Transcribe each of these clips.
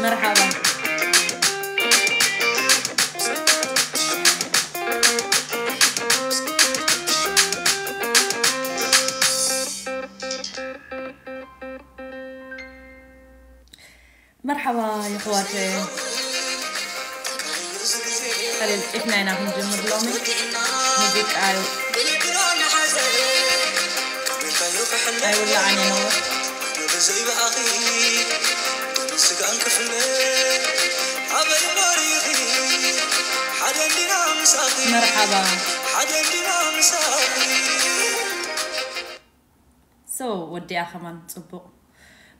መርሓባ። መርሓባ የሕዋተይ። ቀለል ጢፍና ኢና ክንጅምር ሎሚ። ሙዚቃ ኣዩ ኣይውላዓን እየ ነውር። መርሓባ። So ወዲኣ ከማን ጽቡቕ።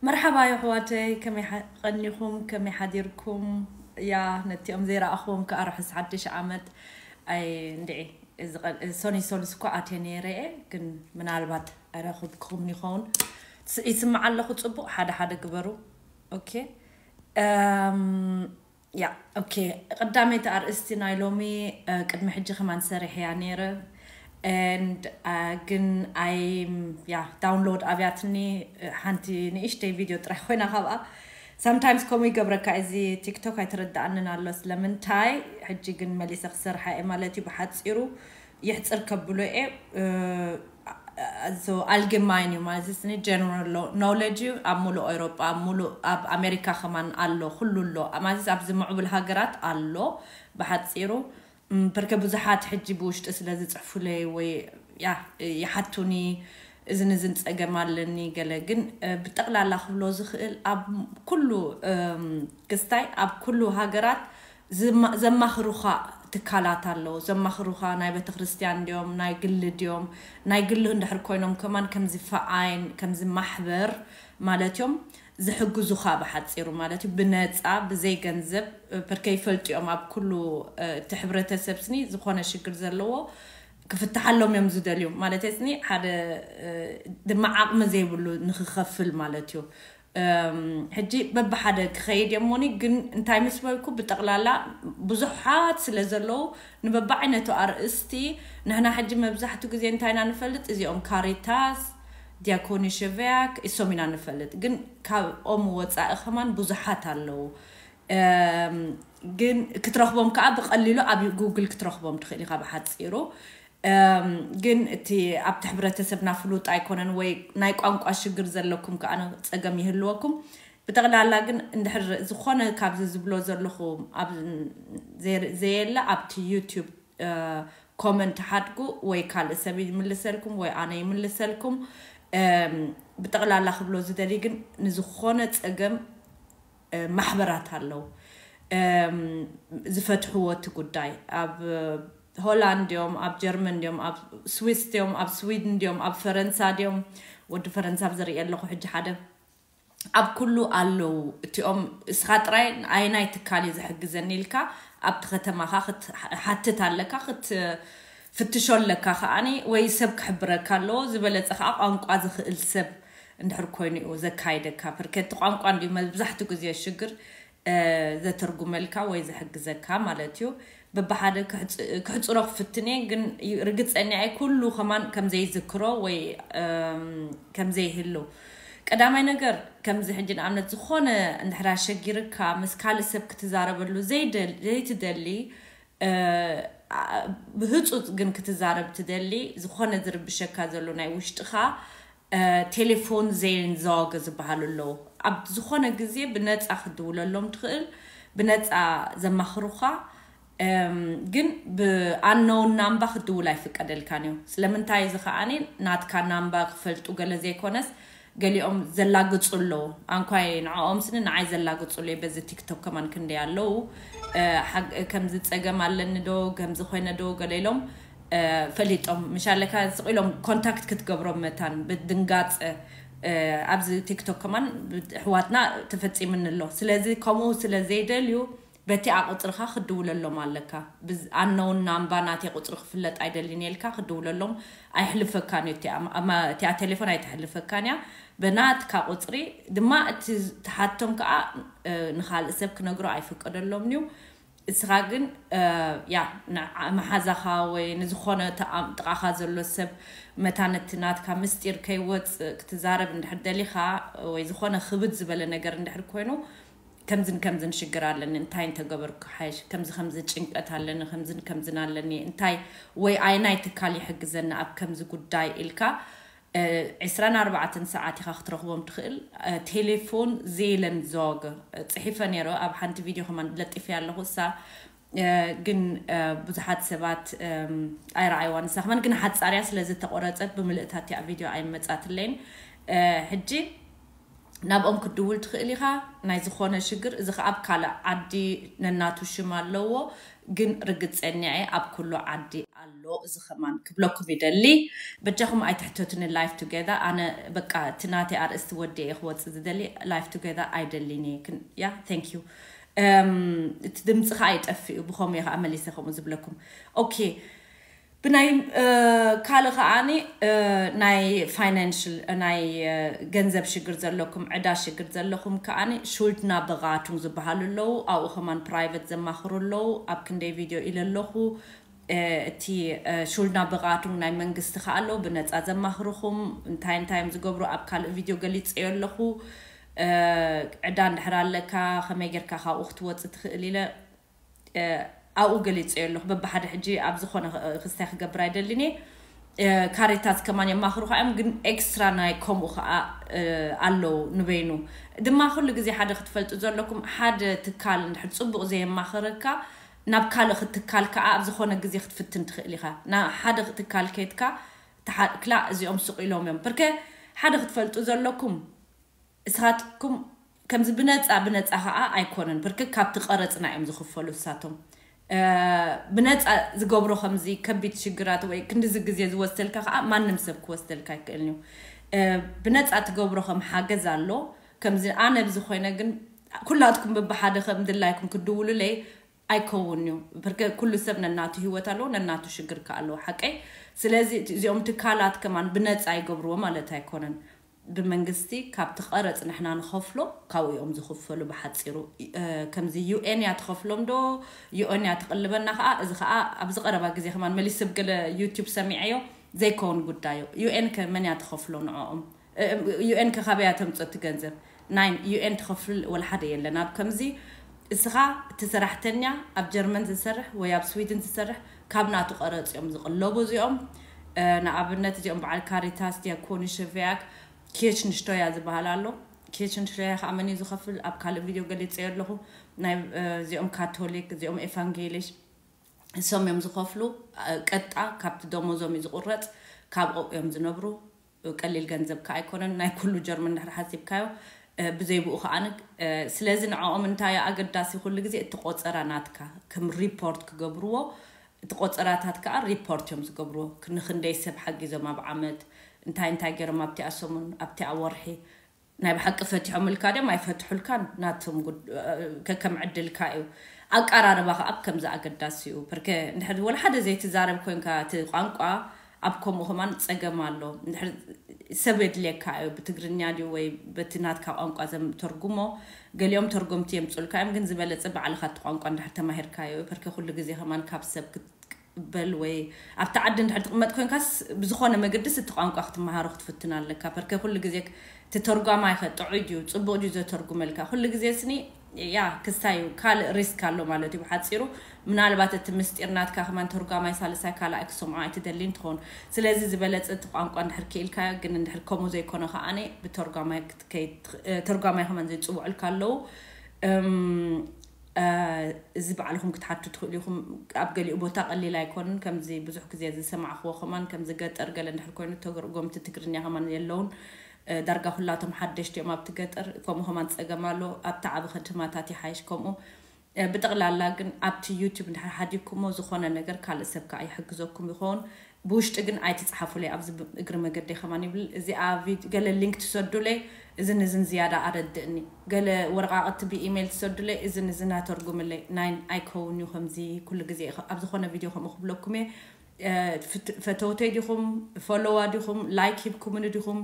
መርሓባ የሕዋተይ፣ ከመይ ሓ-፣ ቀኒኹም፣ ከመይ ሓዲርኩም? ያ ነቲኦም ዘይረኣኹዎም ከኣ ርሑስ ሓድሽ ዓመት። ኣይ እንድዒ፣ እዚ ቀ-፣ እዚ ሰኑይ ሰሉስ እኳ ኣትየ ነይረ እየ፣ ግን ምናልባት ኣይረኽብኩኹምን ይኸውን። ትስ-፣ ይስምዓ ኣለኹ ጽቡቕ፣ ሓደ ሓደ ግበሩ። ኦኬ። እም፣ ያ፣ ኦኬ። ቀዳመይቲ ኣርእስቲ ናይ ሎሚ፣ እ፣ ቅድሚ ሕጂ ከማን ሰሪሐያ ነይረ። And፣ እ፣ ግን ኣይ፣ ያ፣ ዳውንሎድ ኣብያትኒ፣ እ፣ ሓንቲ ንእሽተይ ቪድዮ ጥራይ ኮይና ካብኣ። Sometimes ከምኡ ይገብረካ እዚ ቲክቶክ፣ ኣይተረድኣንን ኣሎ ስለምንታይ። ሕጂ ግን መሊሰ ክሰርሓ እየ ማለት እዩ። ብሓጺሩ የሕጽር ከብሎ እየ። እ፣ so ኣልጌማይን እዩ ማለት እዚ ጀነራል ኖሌጅ እዩ። ኣብ ሙሉእ ኤውሮጳ፣ ኣብ ሙሉእ ኣብ ኣሜሪካ ከማን ኣሎ፣ ኩሉ ኣሎ ማለት ኣብዚ ምዕቡል ሃገራት ኣሎ። ብሓጺሩ፣ እም፣ በርከ ብዙሓት ሕጂ ብውሽጢ ስለ ዝጽሕፉለይ ወይ፣ ያ፣ ይሓቱኒ፣ እዝን እዝን ጸገም ኣለኒ ገለ። ግን፣ እ፣ ብጠቕላላ ክብሎ ዝኽእል ኣብ ኩሉ፣ እም፣ ክስታይ ኣብ ኩሉ ሃገራት ዝማ-፣ ዘማኽሩኻ ትካላት ኣለዉ። ዘማኽሩኻ ናይ ቤተክርስትያን ድዮም፣ ናይ ግሊ ድዮም? ናይ ግሊ እንድሕር ኮይኖም ከማን ከምዚ ፈዓይን፣ ከምዚ ማሕበር ማለት እዮም፣ ዝሕግዙኻ ብሓጺሩ ማለት እዩ፣ ብነጻ፣ ብዘይ ገንዘብ፣ እ፣ ፐርከ ይፈልጡ እዮም። ኣብ ኩሉ፣ እ፣ እቲ ሕብረተሰብ ስኒ ዝኾነ ሽግር ዘለዎ ክፍትሓሎም እዮም ዝደልዩ። ማለት ስኒ ሓደ፣ እ፣ ድማ ዓቕሚ ዘይብሉ ንኽኸፍል ማለት እዩ። እም፣ ሕጂ በብሓደ ክኸይድ እየ እሞኒ፣ ግን እንታይ ምስ በልኩ፣ ብጠቕላላ ብዙሓት ስለ ዘለዉ፣ ንበብዓይነቱ ኣርእስቲ፣ ንሕና ሕጂ መብዛሕትኡ ግዜ እንታይ ኢና ንፈልጥ? እዚኦም ካሪታስ፣ ዲያኮኒ ሸቨያክ፣ እሶም ኢና ንፈልጥ። ግን ካብኦም ወጻኢ ከማን ብዙሓት ኣለዉ። እም፣ ግን ክትረኽቦም ከኣ ብቐሊሉ ኣብ ጉግል ክትረኽቦም ትኽእል ኢኻ ብሓጺሩ። እም፣ ግን እቲ ኣብቲ ሕብረተሰብና ፍሉጥ ኣይኮነን፣ ወይ ናይ ቋንቋ ሽግር ዘለኩም ከኣ ጸገም ይህልወኩም። ብጠቕላላ ግን እንድሕር ዝኾነ ካብዚ ዝብሎ ዘለኹ ኣብ ዘየ-፣ ዘየለ ኣብቲ ዩቲዩብ፣ እ፣ ኮመንት ሓድጉ ወይ ካልእ ሰብ ይምልሰልኩም ወይ ኣነ ይምልሰልኩም። እም፣ ብጠቕላላ ክብሎ ዝደሊ ግን ንዝኾነ ጸገም፣ እ፣ ማሕበራት ኣለዉ፣ እም፣ ዝፈትሕዎ እቲ ጉዳይ። ኣብ ሆላንድ ድዮም፣ ኣብ ጀርመን ድዮም፣ ኣብ ስዊስ ድዮም፣ ኣብ ስዊድን ድዮም፣ ኣብ ፈረንሳ ድዮም? ወዲ ፈረንሳ ኣብ ዝርኢ ኣለኹ ሕጂ ሓደ። ኣብ ኩሉ ኣለዉ እቲኦም። እስኻ ጥራይ ኣየናይ ትካል እዩ ዝሕግዘኒ ኢልካ ኣብቲ ከተማኻ ክት-፣ ሓትት ኣለካ፣ ክትፍትሾ ኣለካ ከኣኒ፣ ወይ ሰብ ክሕብረካ ኣለዎ። ዝበለጸ ከኣ ቋንቋ ዝኽእል ሰብ እንድሕር ኮይኑ እዩ ዘካይደካ። ፐርከ እቲ ቋንቋ እንድዩ መብዛሕትኡ ግዜ ሽግር፣ እ፣ ዘተርጉመልካ ወይ ዝሕግዘካ ማለት እዩ። በብሓደ ክሕጽ-፣ ክሕጽሮ ክፍትን እየ፣ ግን ይ-፣ ርግጸኛ እየ ኩሉ ከማን ከም ዘይዝክሮ ወይ፣ እም፣ ከም ዘይህሉ። ቀዳማይ ነገር፣ ከምዚ ሕጂ ንኣብነት ዝኾነ እንድሕር ኣሸጊርካ ምስ ካልእ ሰብ ክትዛረበሉ ዘይደል-፣ ዘይትደሊ፣ እ፣ ኣ-፣ ብህጹጽ ግን ክትዛረብ ትደሊ፣ ዝኾነ ዝርብሸካ ዘሎ ናይ ውሽጥኻ፣ እ፣ ቴሌፎን ዜን ዘዋገ ዝበሃሉ ኣለዉ። ኣብ ዝኾነ ግዜ ብነጻ ክትድውለሎም ትኽእል፣ ብነጻ ዘማኽሩኻ፣ እም፣ ግን ብኣነውን ናምባ ክትድውል ኣይፍቀደልካን እዩ። ስለምንታይ እዚ ከኣኒ ናትካ ናምባ ክፈልጡ ገለ ዘይኮነስ፣ ገሊኦም ዘላግጹ ኣለዉ። ኣንኳይ ንዕኦም ስኒ ንዓይ ዘላግጹ ኣለዉ። በዚ ቲክቶክ ከማን ክንደይ ኣለዉ። እ፣ ሓግ-፣ ከምዚ ጸገም ኣለኒ ዶ፣ ከምዚ ኮይነ ዶ፣ ገለ ኢሎም፣ እ፣ ፈሊጦም። ምሻለካ ስቕ ኢሎም ኮንታክት ክትገብሮም መታን ብድንጋጸ፣ እ፣ ኣብዚ ቲክቶክ ከማን ኣሕዋትና ተፈጺምኒ ኣሎ። ስለዚ ከምኡ ስለ ዘይደልዩ፣ በቲኣ ቁጽርኻ ክድውለሎም ኣለካ። ብዝ-፣ ኣነውን ናምባ ናተይ ቁጽሪ ክፍለጥ ኣይደልን ኢልካ ክድውለሎም ኣይሕልፈካን እዩ። እቲኣ፣ ኣማ-፣ እቲኣ ቴሌፎን ኣይትሕልፈካን እያ። ብናትካ ቁጽሪ ድማ እቲ ትሓቶም ከኣ፣ እ፣ ንኻልእ ሰብ ክነግሮ ኣይፍቀደሎምን እዩ። እስኻ ግን፣ እ፣ ያ፣ ን-፣ መሓዛኻ ወይ ንዝኾነ ተኣ-፣ ጥቓኻ ዘሎ ሰብ መታን እቲ ናትካ ምስጢር ከይወጽእ ክትዛረብ እንድሕር ደሊኻ ወይ ዝኾነ ክብድ ዝበለ ነገር እንድሕር ኮይኑ፣ ከምዝን ከምዝን ሽግር ኣለኒ፣ እንታይ እንተገበርኩ ሓይሽ፣ ከምዚ ከምዚ ጭንቀት ኣለኒ፣ ከምዝን ከምዝን ኣለኒ፣ እንታይ ወይ ኣይናይ ትካል ይሕግዘኒ ኣብ ከምዚ ጉዳይ ኢልካ፣ እ፣ ዕስራን ኣርባዕተን ሰዓት ኢኻ ክትረኽቦም ትኽእል። እ፣ ቴሌፎን ዜለን ዞግ፣ እ፣ ጽሒፈ ነይረ፣ ኣብ ሓንቲ ቪድዮ ከማን ለጢፈያ ኣለኹ። እሳ፣ እ፣ ግን፣ እ፣ ብዙሓት ሰባት፣ እም፣ ኣይረኣይዋን። ንሳ ከማን ግን ሓጻርያ ስለ ዝተቆረጸት ብምልእታ እቲኣ ቪድዮ ኣይመጻትለይን። እ፣ ሕጂ ናብኦም ክትድውል ትኽእል ኢኻ። ናይ ዝኾነ ሽግር፣ እዚ ኸኣ ኣብ ካልእ ዓዲ ነናቱ ሽም ኣለዎ፣ ግን ርግጸኛ እየ ኣብ ኩሉ ዓዲ ኣሎ። እዚ ኸማን ክብለኩም ይደሊ። በጃኹም ኣይትሕተቱኒ፣ ላይፍ ቱጌዘር። ኣነ በቃ እቲ ናተይ ኣርእስቲ ወዲ እየ ክወጽእ ዝደሊ፣ ላይፍ ቱጌዘር ኣይደልን እየ። ክን-፣ ያ፣ thank you። እም፣ እቲ ድምፂ ኸኣ ይጠፍእ እዩ፣ ብኸምኡ እየ ኸኣ መሊሰ ከምኡ ዝብለኩም። ኦኬ። ብናይ፣ እ፣ ካልእ ከኣኒ፣ እ፣ ናይ ፋይናንሽል፣ ናይ፣ እ፣ ገንዘብ ሽግር ዘለኩም፣ ዕዳ ሽግር ዘለኹም ከኣኒ ሹልድና በቓቱም ዝበሃሉ ኣለዉ። ኣብኡ ከማን ፕራይቨት ዘማኽሩ ኣለዉ። ኣብ ክንደይ ቪድዮ ኢለ ኣለኹ። እ፣ እቲ፣ እ፣ ሹልድና በቓቱም ናይ መንግስቲ ከኣ ኣለዉ፣ ብነጻ ዘማኽርኹም፣ እንታይ እንታይ እዮም ዝገብሩ፣ ኣብ ካልእ ቪድዮ ገሊጸዮ ኣለኹ። እ፣ ዕዳ እንድሕር ኣለካ፣ ከመይ ጌርካ ካብኡ ክትወጽእ ትኽእል ኢለ እ፣ ኣብኡ ገሊጸዮ ኣለኹ። በብሓደ ሕጂ ኣብ ዝኾነ ኽ-፣ ክስታይ ክገብር ኣይደልን እየ። እ፣ ካሪታስ ከማን የማኽሩኻ እዮም፣ ግን ኤክስትራ ናይ ከምኡ ኸኣ፣ እ፣ ኣለዉ ንበይኑ። ድማ ኩሉ ግዜ ሓደ ክትፈልጡ ዘለኩም፣ ሓደ ትካል እንድሕር ጽቡቕ ዘየማኽረካ፣ ናብ ካልእ ትካል ከኣ ኣብ ዝኾነ ግዜ ክትፍትን ትኽእል ኢኻ። ናብ ሓደ ትካል ከይድካ፣ ተሓ-፣ ክላእ እዚኦም ስቕ ኢሎም እዮም። ብርከ ሓደ ክትፈልጡ ዘለኩም፣ እሳትኩም ከምዚ ብነጻ፣ ብነጻ ኸኣ ኣይኮነን። ብርክክ ካብቲ ቀረጽና እዮም ዝኽፈሉ እሳቶም። እ፣ ብነጻ ዝገብሮ ከምዚ ከቢድ ሽግራት ወይ ክንድዚ ግዜ ዝወስደልካ ኸኣ ማንም ሰብ ክወስደልካ ኣይክእልን እዩ። እ፣ ብነጻ ትገብሮ ከም ሓገዝ ኣሎ። ከምዚ ኣነ ብዝኾይነ ግን ኩላትኩም በብሓደ ከም ድላይኩም ክድውሉለይ ኣይከውን እዩ። ብርክ-፣ ኩሉ ሰብ ነናቱ ህይወት ኣለዎ፣ ነናቱ ሽግር ከኣ ኣለዎ። ሓቀይ? ስለዚ እቲ፣ እዚኦም ትካላት ከማን ብነጻ ይገብርዎ ማለት ኣይኮነን። ብመንግስቲ ካብቲ ቀረጽ ንሕና ንኸፍሎ፣ ካብኡ እዮም ዝኽፈሉ ብሓጺሩ። እ፣ ከምዚ ዩ ኤን እያ ትኸፍሎም ዶ፣ ዩ ኤን እያ ትቕልበና ከኣ፣ እዚ ከኣ ኣብዚ ቀረባ ግዜ ከማን መሊስ ሰብ ገለ ዩቲዩብ ሰሚዐዮ፣ ዘይከውን ጉዳዩ። ዩ ኤን ከ መን እያ ትኸፍሎ ንዕኦም? እ፣ ዩ ኤን ከ ካበይ እያ ተምጽኦ እቲ ገንዘብ? ናይ ዩ ኤን ትኸፍል ወላ ሓደ የለን። ኣብ ከምዚ እስኻ እቲ ሰራሕተኛ ኣብ ጀርመን ዝሰርሕ ወይ ኣብ ስዊድን ዝሰርሕ ካብ ናቱ ቀረጽ እዮም ዝቕለቡ እዚኦም። እ፣ ንኣብነት እዚኦም በዓል ካሪታስ፣ ዲያኮኒ፣ ሸቪያክ፣ ኪርችንሽቶያ ዝበሃል ኣሎ። ኪርችንሽቶያ ከኣ መን እዩ ዝኸፍል? ኣብ ካልእ ቪድዮ ገሊጸዮ ኣለኹ። ናይ፣ እ፣ እዚኦም ካቶሊክ፣ እዚኦም ኤቫንጌሊሽ፣ እሶም እዮም ዝኸፍሉ። እ፣ ቀጣ ካብቲ ደሞዞም እዩ ዝቑረጽ። ካብ ኦቅ እዮም ዝነብሩ። ቀሊል ገንዘብ ከኣ ኣይኮነን። ናይ ኩሉ ጀርመን እንድሕር ሓሲብካዮ፣ እ፣ ብዘይ ብኡ ከኣ ንግ-፣ እ፣ ስለዚ ንዕኦም እንታይ ኣገዳሲ ኩሉ ግዜ እቲ ቆጸራ ናትካ ከም ሪፖርት ክገብርዎ፣ እቲ ቆጸራታት ከኣ ሪፖርት እዮም ዝገብርዎ። ክ-፣ ንኽንደይ ሰብ ሓጊዞም ኣብ ዓመት፣ እንታይ እንታይ ገይሮም ኣብቲኣ ሰሙን፣ ኣብቲኣ ወርሒ፣ ናይ ብሓቂ ፈቲሖምልካ ድዮም ኣይፈትሑልካን፣ ናቶም ጉድ-፣ እ፣ ከከም ዕድልካ እዩ። ኣቀራርባ ከኣ ኣብ ከምዚ ኣገዳሲ እዩ። ብርከ እንድሕር ወላ ሓደ ዘይትዛረብ ኮንካ፣ እቲ ቋንቋ ኣብ ከምኡ ከማን ጸገም ኣሎ። እንድሕር ሰብ የድልየካ እዩ፣ ብትግርኛ ድዩ ወይ በቲ ናትካ ቋንቋ ዘም-፣ ተርጉሞ። ገሊኦም ተርጎምቲ የምጽኡልካ እዮም፣ ግን ዝበለጸ ባዕልኻ እቲ ቋንቋ እንድሕር ተማሂርካዮ እዩ። ብርከ ኩሉ ግዜ ከማን ካብ ሰብ ክት-፣ በል ወይ ኣብቲ ዓዲ እንድሕር ትቕመጥ ኮንካስ ብዝኾነ መገድስ እቲ ቋንቋ ክትመሃሮ ክትፍትን ኣለካ። በርከ ኩሉ ግዜ ክ-፣ እቲ ተርጓማይ ከ ጥዑይ ድዩ፣ ጽቡቕ ድዩ ዘተርጉመልካ? ኩሉ ግዜ ስኒ፣ ያ፣ ክስታይ እዩ፣ ካልእ ሪስክ ኣሎ ማለት እዩ ብሓጺሩ። ምናልባት እቲ ምስጢር ናትካ ከማን ተርጓማይ ሳልሳይ ካልኣይ ክሰምዖ ኣይትደልን ትኸውን። ስለዚ ዝበለጸ እቲ ቋንቋ እንድሕር ክኢልካዮ፣ ግን እንድሕር ከምኡ ዘይኮነ ከኣነ ብተርጓማይ ክትከይድ ትኽ-፣ እ፣ ተርጓማይ ከማን ዘይጽውዑልካ ኣለዉ። እም፣ እ፣ እዚ ባዕልኹም ክትሓቱ ትኽእሉ ኢኹም። ኣብ ገሊኡ ቦታ ቀሊል ኣይኮንን። ከምዚ ብዙሕ ግዜ ዝሰማዕኽዎ ከማን፣ ከምዚ ገጠር ገለ እንድሕር ኮይኑ፣ ተርጎምቲ ትግርኛ ከማን የለውን። ዳርጋ ኩላቶም ሓደሽቲ እዮም ኣብቲ ገጠር። ከምኡ ከማን ፀገም ኣሎ። ኣብቲ ዓቢ ከተማታት ይሓይሽ ከምኡ። ብጠቕላላ ግን ኣብቲ ዩቲዩብ እንድሕር ሓዲግኩሞ ዝኾነ ነገር ካልእ ሰብ ከዓ ይሕግዘኩም ይኸውን። ብውሽጢ ግን ኣይትፅሓፉለይ ኣብዚ እግሪ መገደይ ከማን ይብል። እዚኣ ገለ ሊንክ ትሰዱለይ፣ እዝን እዝን ዝያዳ ኣረድእኒ። ገለ ወረቃቅቲ ብኢሜይል ትሰዱለይ፣ እዝን እዝን ኣተርጉምለይ። ናይን ኣይከውን እዩ ከምዚ ኩሉ ግዜ። ኣብ ዝኾነ ቪድዮ ከምኡ ክብለኩም እየ። ፈተውተይ ዲኹም፣ ፎሎዋ ዲኹም፣ ላይክ ሂብኩምኒ ዲኹም፣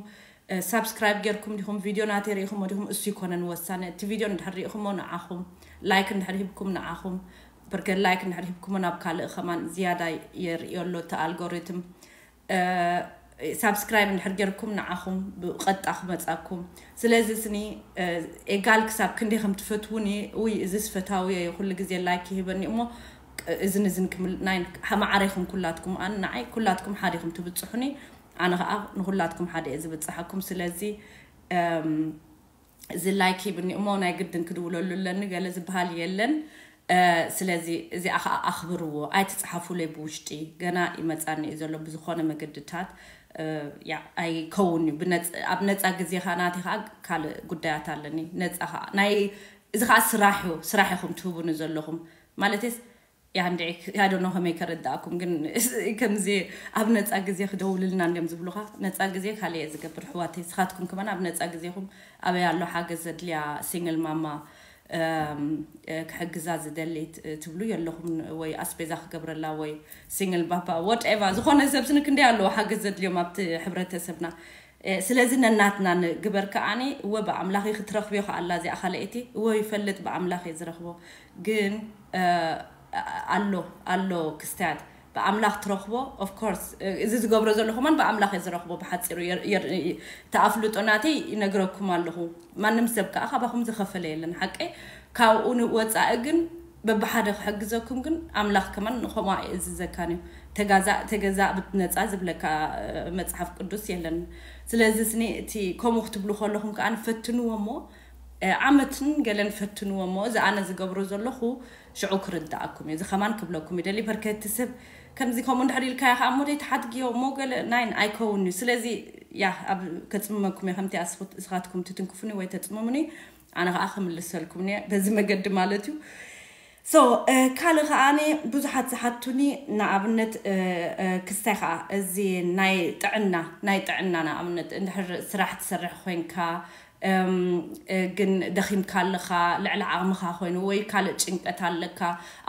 ሳብስክራይብ ጌርኩም ዲኹም፣ ቪድዮ ናተይ ርኢኹሞ ዲኹም፣ እሱ ይኮነን ወሳነ። እቲ ቪድዮ እንድሕር ርኢኹሞ ንዓኹም፣ ላይክ እንድሕር ሂብኩም ንዓኹም፣ ብርገ ላይክ እንድሕር ሂብኩሞ ናብ ካልእ ከማን ዝያዳ የርእዮ ኣሎ እቲ ኣልጎሪትም። ሳብስክራይብ እንድሕር ጌርኩም ንዓኹም ብቐጣ ክመጻኩም። ስለዚ ስኒ ኤጋል ክሳብ ክንደይ ከም ትፈትውኒ፣ ውይ እዚስ ፈታዊ እዩ ኩሉ ግዜ ላይክ ይህበኒ እሞ እዝን እዝን ክምል ናይ ማዕረይኹም ኩላትኩም ኣን ንዓይ ኩላትኩም ሓዲኹም ትብጽሑኒ። ኣነ ከዓ ንኹላትኩም ሓደ እየ ዝብፅሓኩም። ስለዚ እዚ ላይክ ሂብኒ እሞ ናይ ግድን ክድውለሉ ኣለኒ ገለ ዝበሃል የለን። ስለዚ እዚኣ ከዓ ኣኽብርዎ፣ ኣይትፅሓፉለይ ብውሽጢ። ገና ይመፃኒ እዩ ዘሎ ብዝኾነ መገድታት። ኣይከውን እዩ። ኣብ ነፃ ግዜ ከዓ ናተይ ከዓ ካልእ ጉዳያት ኣለኒ። ነፃ ከዓ ናይ እዚ ከዓ ስራሕ እዩ። ስራሕ ኢኹም ትህቡኒ ዘለኹም ማለትስ ያንዲ ያዶኖ ከመይ ከረዳእኩም ግን ከምዚ ኣብ ነፃ ግዜ ክደውልልና እንዲም ዝብሉካ። ነፃ ግዜ ካልእ እየ ዝገብር ኣሕዋተይ። ንስኻትኩም ከማን ኣብ ነፃ ግዜኹም ኣበይ ኣሎ ሓገዝ ዘድልያ ሲንግል ማማ ክሕግዛ ዝደሊ ትብሉ የለኹም ወይ ኣስቤዛ ክገብረላ ወይ ሲንግል ባባ ወትኤቨር ዝኾነ ሰብ ስኒ ክንደይ ኣለዎ ሓገዝ ዘድልዮም ኣብቲ ሕብረተሰብና። ስለዚ ነናትና ንግበር ከዓኒ እወ ብኣምላኽ ክትረኽብዮ ከኣላ እዚኣ ካልኣይቲ እወ ይፈልጥ ብኣምላኽ እየ ዝረኽቦ። ግን ኣሎ ኣሎ ክስታት ብኣምላኽ ትረኽቦ። Of course እዚ ዝገብሮ ዘሎ ከማን ብኣምላኽ እየ ዝረኽቦ። ብሓፂሩ ተኣፍልጦ ናተይ ይነግረኩም ኣለኹ። ማንም ሰብ ከዓ ካባኹም ዝኸፈለ የለን ሓቀይ። ካብኡ ንወፃኢ ግን በብሓደ ክሕግዘኩም ግን ኣምላኽ ከማን ንኸምኡ ኣይእዝዘካን እዩ። ተጋዛእ ተገዛእ ብትነፃ ዝብለካ መፅሓፍ ቅዱስ የለን። ስለዚ ስኒ እቲ ከምኡ ክትብሉ ከለኹም ከዓ ንፈትንዎ እሞ ዓመትን ገለን ፈትንዎ እሞ እዚ ኣነ ዝገብሮ ዘለኹ ሽዑ ክርዳእኩም እዩ። እዚ ከማን ክብለኩም ይደሊ። በርከቲ ሰብ ከምዚ ከምኡ እንድሕር ኢልካዮ ከዓ እሞ ዘይትሓድግዮ እሞ ገለ ናይን ኣይከውን እዩ። ስለዚ ያ ኣብ ከፅምመኩም እየ ከምቲ እስኻትኩም ትትንክፉኒ ወይ ተፅምሙኒ ኣነ ከዓ ክምልሰልኩም እየ በዚ መገዲ ማለት እዩ። So ካልእ ከዓኒ ብዙሓት ዝሓቱኒ ንኣብነት ክስታይ ከዓ እዚ ናይ ጥዕና ናይ ጥዕና ንኣብነት እንድሕር ስራሕ ትሰርሕ ኮይንካ ግን ደኺምካ ኣለኻ ልዕሊ ዓቕምኻ ኮይኑ ወይ ካልእ ጭንቀት ኣለካ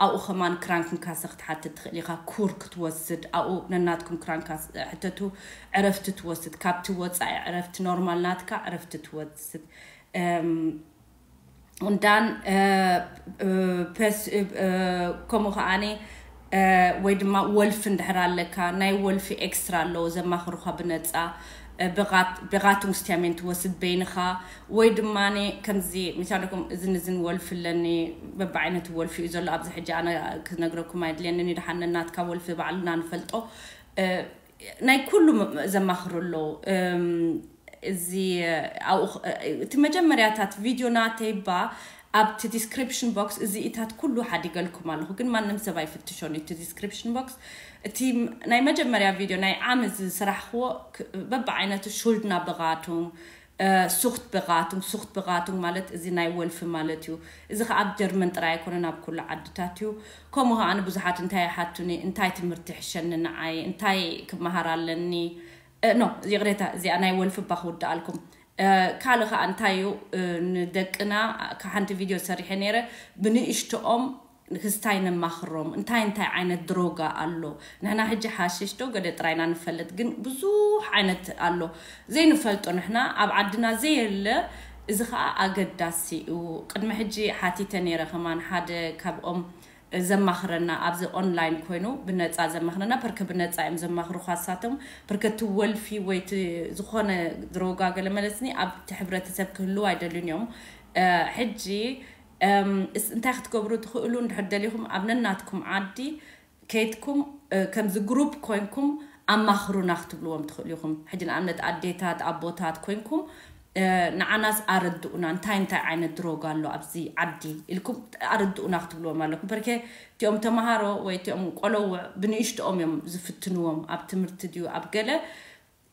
ኣብኡ ከማን ክራንክ ንካሰ ክትሓትት ትኽእል ኢኻ። ኩር ክትወስድ ኣብኡ ነናትኩም ክራንካ ሕተቱ። ዕረፍቲ ትወስድ ካብቲ ወፃኢ ዕረፍቲ ኖርማል ናትካ ዕረፍቲ ትወስድ። እንዳን ከምኡ ከዓኒ ወይ ድማ ወልፊ እንድሕር ኣለካ ናይ ወልፊ ኤክስትራ ኣለዎ ዘማኽሩኻ ብነፃ። ብቓቱን ስቲያሜን ትወስድ በይንኻ ወይ ድማ ከምዚ ሚሳለኩም እዝን እዝን ወልፊ ኣለኒ። በብዓይነቱ ወልፊ እዩ ዘሎ ኣብዚ ሕጂ ኣነ ክነግረኩም ኣይድልየንን እዩ። ድሓን ነናትካ ወልፊ ባዕልና ንፈልጦ። ናይ ኩሉ ዘማኽሩ ኣለዉ። እዚ ኣብኡ እቲ መጀመርያታት ቪድዮ ናተይ ባ ኣብቲ ዲስክሪፕሽን ቦክስ እዚ ኢታት ኩሉ ሓዲገልኩም ኣለኹ ግን ማንም ሰብ ኣይፍትሾን እዩ እቲ ዲስክሪፕሽን ቦክስ። እቲ ናይ መጀመርያ ቪድዮ ናይ ዓም ዝስራሕክዎ በብዓይነቱ ሹልድና ብቓቱም ሱክት ብቓቱም ሱክት ብቓቱም ማለት እዚ ናይ ወልፊ ማለት እዩ። እዚ ከዓ ኣብ ጀርመን ጥራይ ኣይኮነን ኣብ ኩሉ ዓድታት እዩ። ከምኡ ከዓ ንብዙሓት እንታይ ይሓቱኒ እንታይ ትምህርቲ ይሕሸኒ ንዓይ እንታይ ክመሃር ኣለኒ። ኖ ይቕሬታ እዚኣ ናይ ወልፊ እባ ክውድኣልኩም። ካልእ ከዓ እንታይ እዩ ንደቅና ሓንቲ ቪድዮ ሰሪሐ ነይረ ብንእሽቶኦም ንክስታይ ነማኽሮም እንታይ እንታይ ዓይነት ድሮጋ ኣሎ። ንሕና ሕጂ ሓሽሽ ዶ ገደ ጥራይና ንፈልጥ ግን ብዙሕ ዓይነት ኣሎ ዘይንፈልጦ ንሕና ኣብ ዓድና ዘየለ። እዚ ከዓ ኣገዳሲ እዩ። ቅድሚ ሕጂ ሓቲተ ነይረ ከማን ሓደ ካብኦም ዘማኽረና ኣብዚ ኦንላይን ኮይኑ ብነፃ ዘማኽረና ፐርከ ብነፃ እዮም ዘማኽሩ ኳሳቶም ፐርከ እቲ ወልፊ ወይ ዝኾነ ድሮጋ ገለ መለስኒ ኣብቲ ሕብረተሰብ ክህልው ኣይደልን እዮም። ሕጂ እንታይ ክትገብሩ ትኽእሉ እንድሕር ደሊኹም ኣብ ነናትኩም ዓዲ ከይትኩም ከምዚ ግሩፕ ኮይንኩም ኣማኽሩና ክትብልዎም ትኽእሉ ኢኹም። ሕጂ ንኣብነት ኣዴታት ኣቦታት ኮይንኩም ንዓናስ ኣረድኡና እንታይ እንታይ ዓይነት ድሮጋ ኣሎ ኣብዚ ዓዲ ኢልኩም ኣረድኡና ክትብልዎም ኣለኩም። ፐርከ እቲኦም ተምሃሮ ወይ እቲኦም ቆለውዕ ብንእሽትኦም እዮም ዝፍትንዎም ኣብ ትምህርቲ ድዩ ኣብ ገለ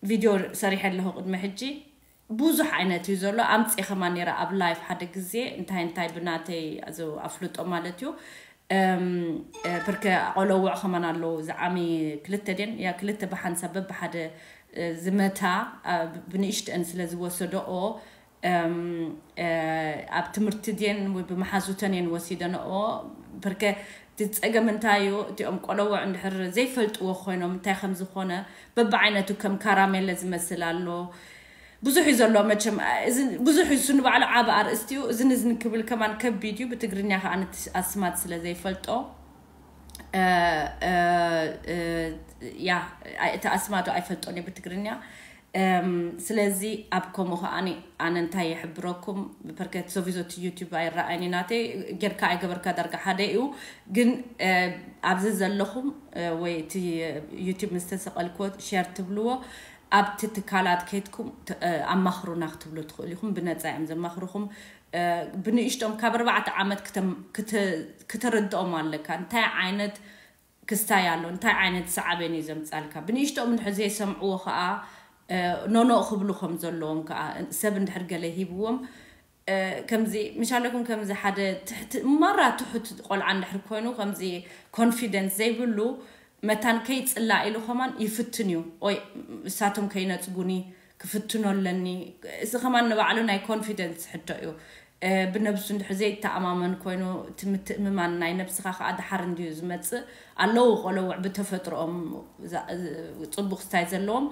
ቪድዮ ሰሪሐ ኣለኹ ቅድሚ ሕጂ ብዙሕ ዓይነት እዩ ዘሎ። ኣምፅእ ከማን ነይረ ኣብ ላይፍ ሓደ ግዜ እንታይ እንታይ ብናተይ ኣፍልጦ ማለት እዩ። ብርከ ቆለውዕ ከማን ኣለዉ ዝዓሚ ክልተ ድን ያ ክልተ ብሓንሳብ በብሓደ ዝመታ ብንእሽተን ስለ ዝወሰደኦ ኣብ ትምህርቲ ድን ወይ ብመሓዙተን እየን ወሲደንኦ። ብርከ እቲ ፀገም እንታይ እዩ? እቲኦም ቆለውዕ እንድሕር ዘይፈልጥዎ ኮይኖም እንታይ ከም ዝኾነ በብዓይነቱ ከም ካራሜለ ዝመስል ኣሎ። ብዙሕ እዩ ዘሎ መቸም። ብዙሕ እዩ፣ ንባዕሉ ዓብ ኣርእስቲ እዩ። እዝን እዝን ክብል ከማን ከቢድ እዩ። ብትግርኛ ከዓ ኣስማት ስለ ዘይፈልጦ ያ እቲ ኣስማቱ ኣይፈልጦን እዩ ብትግርኛ። ስለዚ ኣብ ከምኡ ከዓኒ ኣነ እንታይ ይሕብረኩም? ፐርከት ሶቪዞቲ ዩቲብ ኣይረኣይኒ ናተይ ጌርካ ኣይገበርካ ዳርጋ ሓደ እዩ። ግን ኣብዚ ዘለኹም ወይ እቲ ዩቲብ ምስ ተሰቐልክዎ ሸር ትብልዎ ኣብቲ ትካላት ከይድኩም ኣማኽሩና ክትብሉ ትኽእሉ ኢኹም። ብነፃ እዮም ዘማኽርኹም። ብንእሽቶም ካብ ኣርባዕተ ዓመት ክተረድኦም ኣለካ እንታይ ዓይነት ክስታይ ኣሎ እንታይ ዓይነት ሳዕቤን እዩ ዘምፃልካ። ብንእሽቶም እንድሕር ዘይሰምዕዎ ከዓ ኖኖ ክብሉ ከም ዘለዎም ከዓ ሰብ እንድሕር ገለ ሂብዎም ከምዚ ምሻለኩም ከምዚ ሓደ ትሕቲ ማራ ትሑት ቆልዓ እንድሕር ኮይኑ ከምዚ ኮንፊደንስ ዘይብሉ መታን ከይፅላእ ኢሉ ከማን ይፍትን እዩ። ኦይ እሳቶም ከይነፅጉኒ ክፍትኖ ኣለኒ። እዚ ከማን ንባዕሉ ናይ ኮንፊደንስ ሕቶ እዩ። ብነብሱ እንድሕር ዘይተኣማመን ኮይኑ እቲ ምትእምማን ናይ ነብስኻ ከዓ ደሓር እንድዩ ዝመፅእ። ኣለዉ ቆለውዕ ብተፈጥሮኦም ፅቡቅ ስታይ ዘለዎም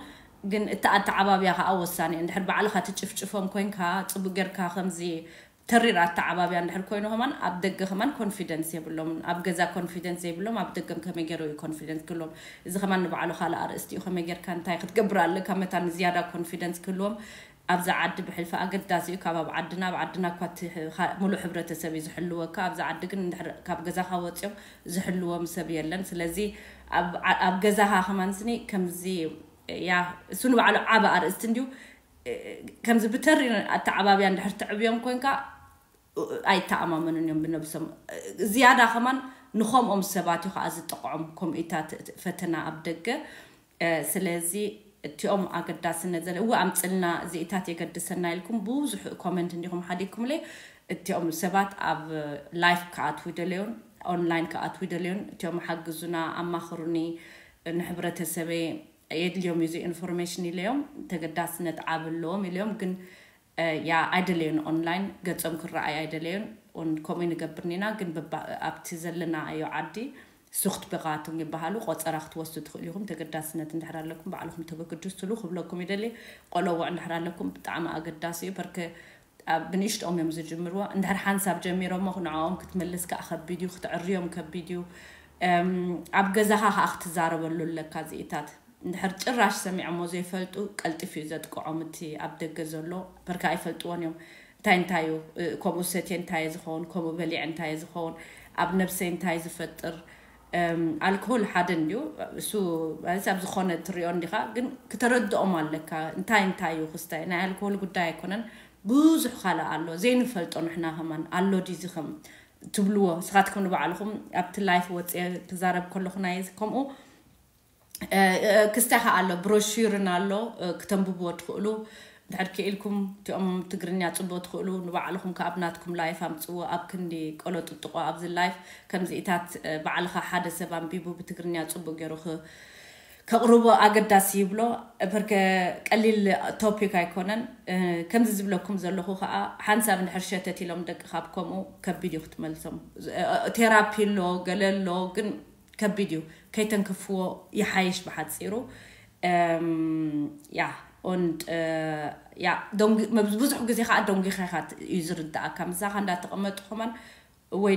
ግን እቲ ኣተዓባብያ ከዓ ወሳኒ እንድሕር ባዕልኻ ትጭፍጭፎም ኮይንካ ፅቡቅ ጌርካ ከምዚ ተሪር ኣተዓባብያ እንድሕር ኮይኑ ከማን ኣብ ደገ ከማን ኮንፊደንስ የብሎም። ኣብ ገዛ ኮንፊደንስ ዘይብሎም ኣብ ደገም ከመይ ገይሩ እዩ ኮንፊደንስ ክህልዎም? እዚ ከማን ንባዕሉ ካልእ ኣርእስቲ እዩ። ከመይ ጌርካ እንታይ ክትገብር ኣለካ መታን ዝያዳ ኮንፊደንስ ክህልዎም? ኣብዚ ዓዲ ብሕልፊ ኣገዳሲ እዩ። ካብ ኣብ ዓድና ኣብ ዓድና እኳ እቲ ካ- ሙሉእ ሕብረተሰብ እዩ ዝሕልወካ። ኣብዚ ዓዲ ግን እንድሕር ካብ ገዛኻ ወፂኦም ዝሕልዎም ሰብ የለን። ስለዚ ኣብ ዓ- ኣብ ገዛኻ ከማን ስኒ ከምዚ ያ እሱ ንባዕሉ ዓብ ኣርእስቲ እንድዩ። ከምዚ ብተሪር ኣተዓባብያ እንድሕር ትዕብዮም ኮንካ ኣይተኣማመኑን እዮም ብነብሶም። ዝያዳ ከማን ንኸምኦም ሰባት እዩ ከዓ ዝጠቕዖም ከምኡታት ፈተና ኣብ ደገ። ስለዚ እቲኦም ኣገዳስነት ዘለ እወ ኣምፅልና እዚኢታት የገድሰና ኢልኩም ብዙሕ ኮመንት እንዲኹም ሓዲግኩምለይ። እቲኦም ሰባት ኣብ ላይፍ ክኣትዉ ይደለዩን ኦንላይን ክኣትዉ ይደለዩን እቲኦም ሓግዙና ኣማኽሩኒ ንሕብረተሰበይ የድልዮም እዩ ኢንፎርሜሽን ኢለዮም። ተገዳስነት ዓብ ኣለዎም ኢለዮም ግን ያ ኣይደለዩን ኦንላይን ገጾም ክረኣይ ኣይደለዩን። ከምኡ ንገብር ኒና ግን ኣብቲ ዘለናዮ ዓዲ ሱክት ብቃቱም ይበሃሉ። ቆፀራ ክትወስዱ ትኽእሉ ኢኹም። ተገዳስነት እንድሕር ኣለኩም ባዕልኹም ተበግድስትሉ ክብለኩም ይደሊ። ቆለውዕ እንድሕር ኣለኩም ብጣዕሚ ኣገዳሲ እዩ። ፐርከ ብንእሽትኦም እዮም ዝጅምርዎ። እንድሕር ሓንሳብ ጀሚሮሞ ንዕኦም ክትመልስ ከዓ ከቢድ እዩ። ክትዕርዮም ከቢድ እዩ። ኣብ ገዛኻ ከዓ ክትዛረበሉ ኣለካ እዚኢታት። እንድሕር ጭራሽ ሰሚዖሞ ዘይፈልጡ ቀልጢፉ እዩ ዘጥቅዖም። እቲ ኣብ ደገ ዘሎ ፐርከ ኣይፈልጥዎን እዮም። እንታይ እንታይ እዩ ከምኡ ሰትየ እንታይ ዝኸውን ከምኡ በሊዐ እንታይ ዝኸውን ኣብ ነብሰይ እንታይ ዝፈጥር። ኣልኮል ሓደ እንድዩ እሱ ማለት ኣብ ዝኾነ ትሪኦ እንዲኻ ግን ክተረድኦም ኣለካ። እንታይ እንታይ እዩ ክስታይ ናይ ኣልኮል ጉዳይ ኣይኮነን። ብዙሕ ካልእ ኣሎ ዘይንፈልጦ ንሕና ከማን ኣሎ ዲዚ ከም ትብልዎ ንስኻትኩም ንባዕልኹም ኣብቲ ላይፍ ወፅየ ክዛረብ ከለኹ ናይ ከምኡ ክስታይ ከዓ ኣሎ ብሮሹርን ኣሎ። ክተንብብዎ ትኽእሉ እንድሕር ክኢልኩም እቲኦም ትግርኛ ፅቡቅ ትኽእሉ ንባዕልኹም ከኣብ ናትኩም ላይፍ ኣምፅዎ ኣብ ክንዲ ቆሎ ጥጥቆ ኣብዚ ላይፍ ከምዚኢታት ባዕልኻ ሓደ ሰብ ኣንቢቡ ብትግርኛ ፅቡቅ ገይሩ ከቕርቦ ኣገዳሲ ይብሎ። ፐርከ ቀሊል ቶፒክ ኣይኮነን። ከምዚ ዝብለኩም ዘለኹ ከዓ ሓንሳብ እንድሕር ሸተት ኢሎም ደቂ ካብ ከምኡ ከቢድ እዩ ክትመልሶም። ቴራፒ ኣሎ ገለ ኣሎ ግን ከቢድ እዩ። ከይተንክፍዎ ይሓይሽ ብሓፂሩ። ያ ኦንድ ያ ብዙሕ ግዜ ከዓ ደንጊኻ ኢኻ እዩ ዝርዳእካ ምሳኻ እንዳተቐመጡ ከማን ወይ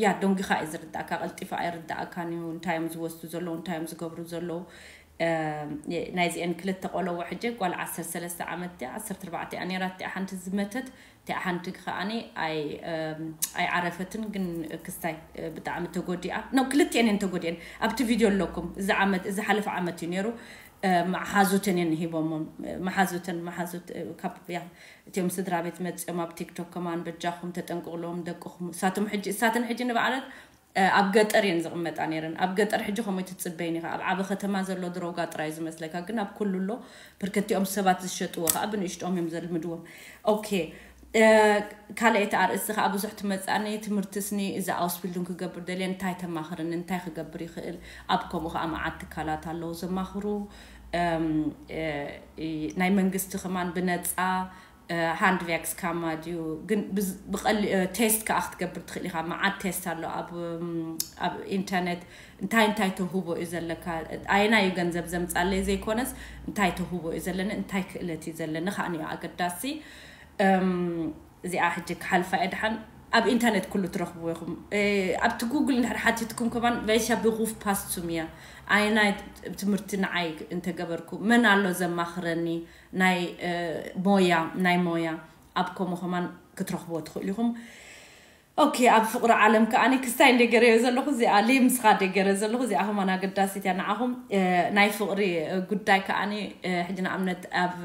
ያ ደንጊኻ እዩ ዝርዳእካ። ቀልጢፋ ኣይርዳእካን እዩ እንታይ እዮም ዝወስዱ ዘለዉ እንታይ እዮም ዝገብሩ ዘለዉ። ናይዚአን ክልተ ቆለዎ ሕጂ ጓል ዓሰርተ ሰለስተ ዓመት ድያ ዓሰርተ ኣርባዕተ እያ ነይራ እቲኣ ሓንቲ ዝመተት። እቲኣ ሓንቲ ከዓኒ ኣይዓረፈትን ግን ክስታይ ብጣዕሚ ተጎዲኣ ነው። ክልቲአን እየን ተጎዲአን። ኣብቲ ቪድዮ ኣለኩም እዚ ዓመት እዚ ሓለፈ ዓመት እዩ ነይሩ። መሓዙተን እየን ሂቦሞም። መሓዙተን መሓዙት ካብ ያ እቲኦም ስድራ ቤት መፅኦም ኣብ ቲክቶክ ከማን በጃኹም ተጠንቅቕሎም ደቅኹም እሳቶም ሕጂ እሳትን ሕጂ ንባዕለት ኣብ ገጠር እየን ዝቕመጣ ነይረን። ኣብ ገጠር ሕጂ ከምኡ ትጽበይን ኢኻ። ኣብ ዓቢ ከተማ ዘሎ ድሮጋ ጥራይ ዝመስለካ፣ ግን ኣብ ኩሉ ኣሎ። ብርከቲኦም ሰባት ዝሸጥዎ ከዓ ብንእሽቶም እዮም ዘልምድዎም። ኦኬ። ካልኣይቲ ኣርእስቲ ከዓ ብዙሕ ትመፅኣኒ። ትምህርትስኒ እዚ ኣውስቢልዱን ክገብር ደልየ እንታይ ተማኽርን እንታይ ክገብር ይኽእል? ኣብ ከምኡ ከዓ መዓት ትካላት ኣለዉ ዘማኽሩ። ናይ መንግስቲ ከማን ብነፃ። ሃንድቪያክስ ካማ ድዩ ግን ብቐሊ ቴስት ከዓ ክትገብር ትኽእል ኢኻ። መዓት ቴስት ኣሎ ኣብ ኣብ ኢንተርኔት። እንታይ እንታይ ተህቦ እዩ ዘለካ? ኣየና እዩ ገንዘብ ዘምፃለይ ዘይኮነስ እንታይ ተህቦ እዩ ዘለኒ፣ እንታይ ክእለት እዩ ዘለኒ ከዓ እዩ ኣገዳሲ። እዚኣ ሕጂ ክሓልፋ እየ። ድሓን ኣብ ኢንተርኔት ኩሉ ትረኽቡ ኢኹም። ኣብቲ ጉግል እንድሕር ሓቲትኩም ከማን ቨይሻ ብጉፍ ፓስቱም እያ። ኣየናይ ትምህርቲ ንዓይ እንተገበርኩ መን ኣሎ ዘማኽረኒ? ናይ ሞያ ናይ ሞያ ኣብ ከምኡ ከማን ክትረኽብዎ ትኽእሉ ኢኹም። ኦኬ። ኣብ ፍቕሪ ዓለም ከኣኒ ክስታይ እንደ ገረዮ ዘለኹ እዚኣ ሌምስኻ እንደ ገረ ዘለኹ እዚኣ ከማን ኣገዳሲት እያ ንዓኹም። ናይ ፍቕሪ ጉዳይ ከኣኒ ሕጂ ንኣብነት ኣብ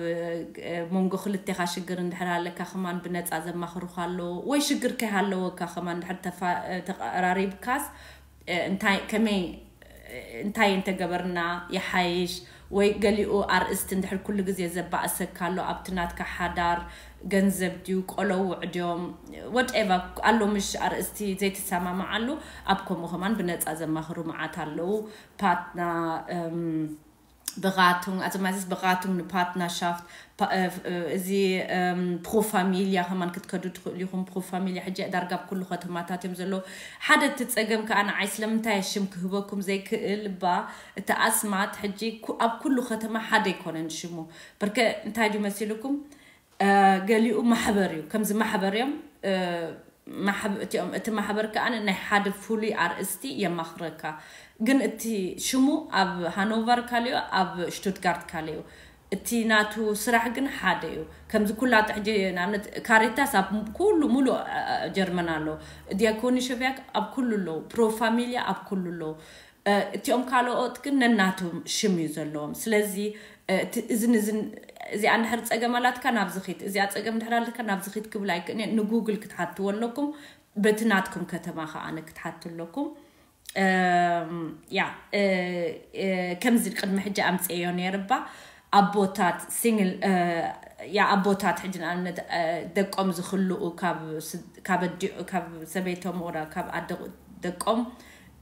መንጎ ክልቴኻ ሽግር እንድሕር ኣለካ ከማን ብነፃ ዘማኽሩኻ ኣለዉ ወይ ሽግር ከይሃለወካ ከማን እንድሕር ተፋ- ተቐራሪብካስ እንታይ ከመይ እንታይ እንተገበርና ይሓይሽ ወይ ገሊኡ ኣርእስቲ እንድሕር ኩሉ ግዜ ዘባእሰካ ኣሎ ኣብቲ ናትካ ሓዳር ገንዘብ ድዩ ቆለውዕ ድዮም ወደኤቨር ኣሎ ምሽ ኣርእስቲ ዘይትሰማማዓሉ ኣብ ከምኡ ከማን ብነፃ ዘማኽሩ መዓት ኣለዉ። ፓትና ብራቱን also meistens Beratung eine Partnerschaft እዚ ፕሮፋሚልያ ከማን ክትከዱ ትኽእሉ ኢኹም። ፕሮፋሚልያ ሕጂ ዳርጋ ኣብ ኩሉ ከተማታት እዮም ዘለዉ። ሓደ እቲ ፀገም ከዓ ንዓይ ስለምንታይ ሽም ክህበኩም ዘይክእል እባ እቲ ኣስማት ሕጂ ኣብ ኩሉ ከተማ ሓደ ኣይኮነን ሽሙ። ብርከ እንታይ ድዩ መሲልኩም? ገሊኡ ማሕበር እዩ። ከምዚ ማሕበር እዮም። እቲ ማሕበር ከዓ ናይ ሓደ ፍሉይ ኣርእስቲ የማኽረካ። ግን እቲ ሽሙ ኣብ ሃኖቨር ካልዮ ኣብ ሽቱትጋርት ካልዮ። እቲ ናቱ ስራሕ ግን ሓደ እዩ። ከምዚ ኩላቱ ሕጂ ንኣብነት ካሬታስ ኣብ ኩሉ ሙሉእ ጀርመን ኣሎ። ዲያኮኒ ሸቪያክ ኣብ ኩሉ ኣለዉ። ፕሮፋሚልያ ኣብ ኩሉ ኣለዉ። እቲኦም ካልኦት ግን ነናቶም ሽም እዩ ዘለዎም። ስለዚ እዚን እዚን እዚኣ እንድሕር ፀገም ኣላትካ ናብዚ ኺድ፣ እዚኣ ፀገም እንድሕር ኣለካ ናብዚ ኺድ ክብል ኣይክእልን። ንጉግል ክትሓትዎ ኣለኩም። በቲ ናትኩም ከተማ ከዓ ክትሓቱ ኣለኩም። ያ ከምዚ ቅድሚ ሕጂ ኣምፅኤዮ ነይርባ ኣቦታት ሲንግል ያ ኣቦታት ሕጂ ንኣብነት ደቆም ዝኽልኡ ካብ ኣዲኡ ካብ ሰበይቶም ወራ ካብ ኣደ ደቆም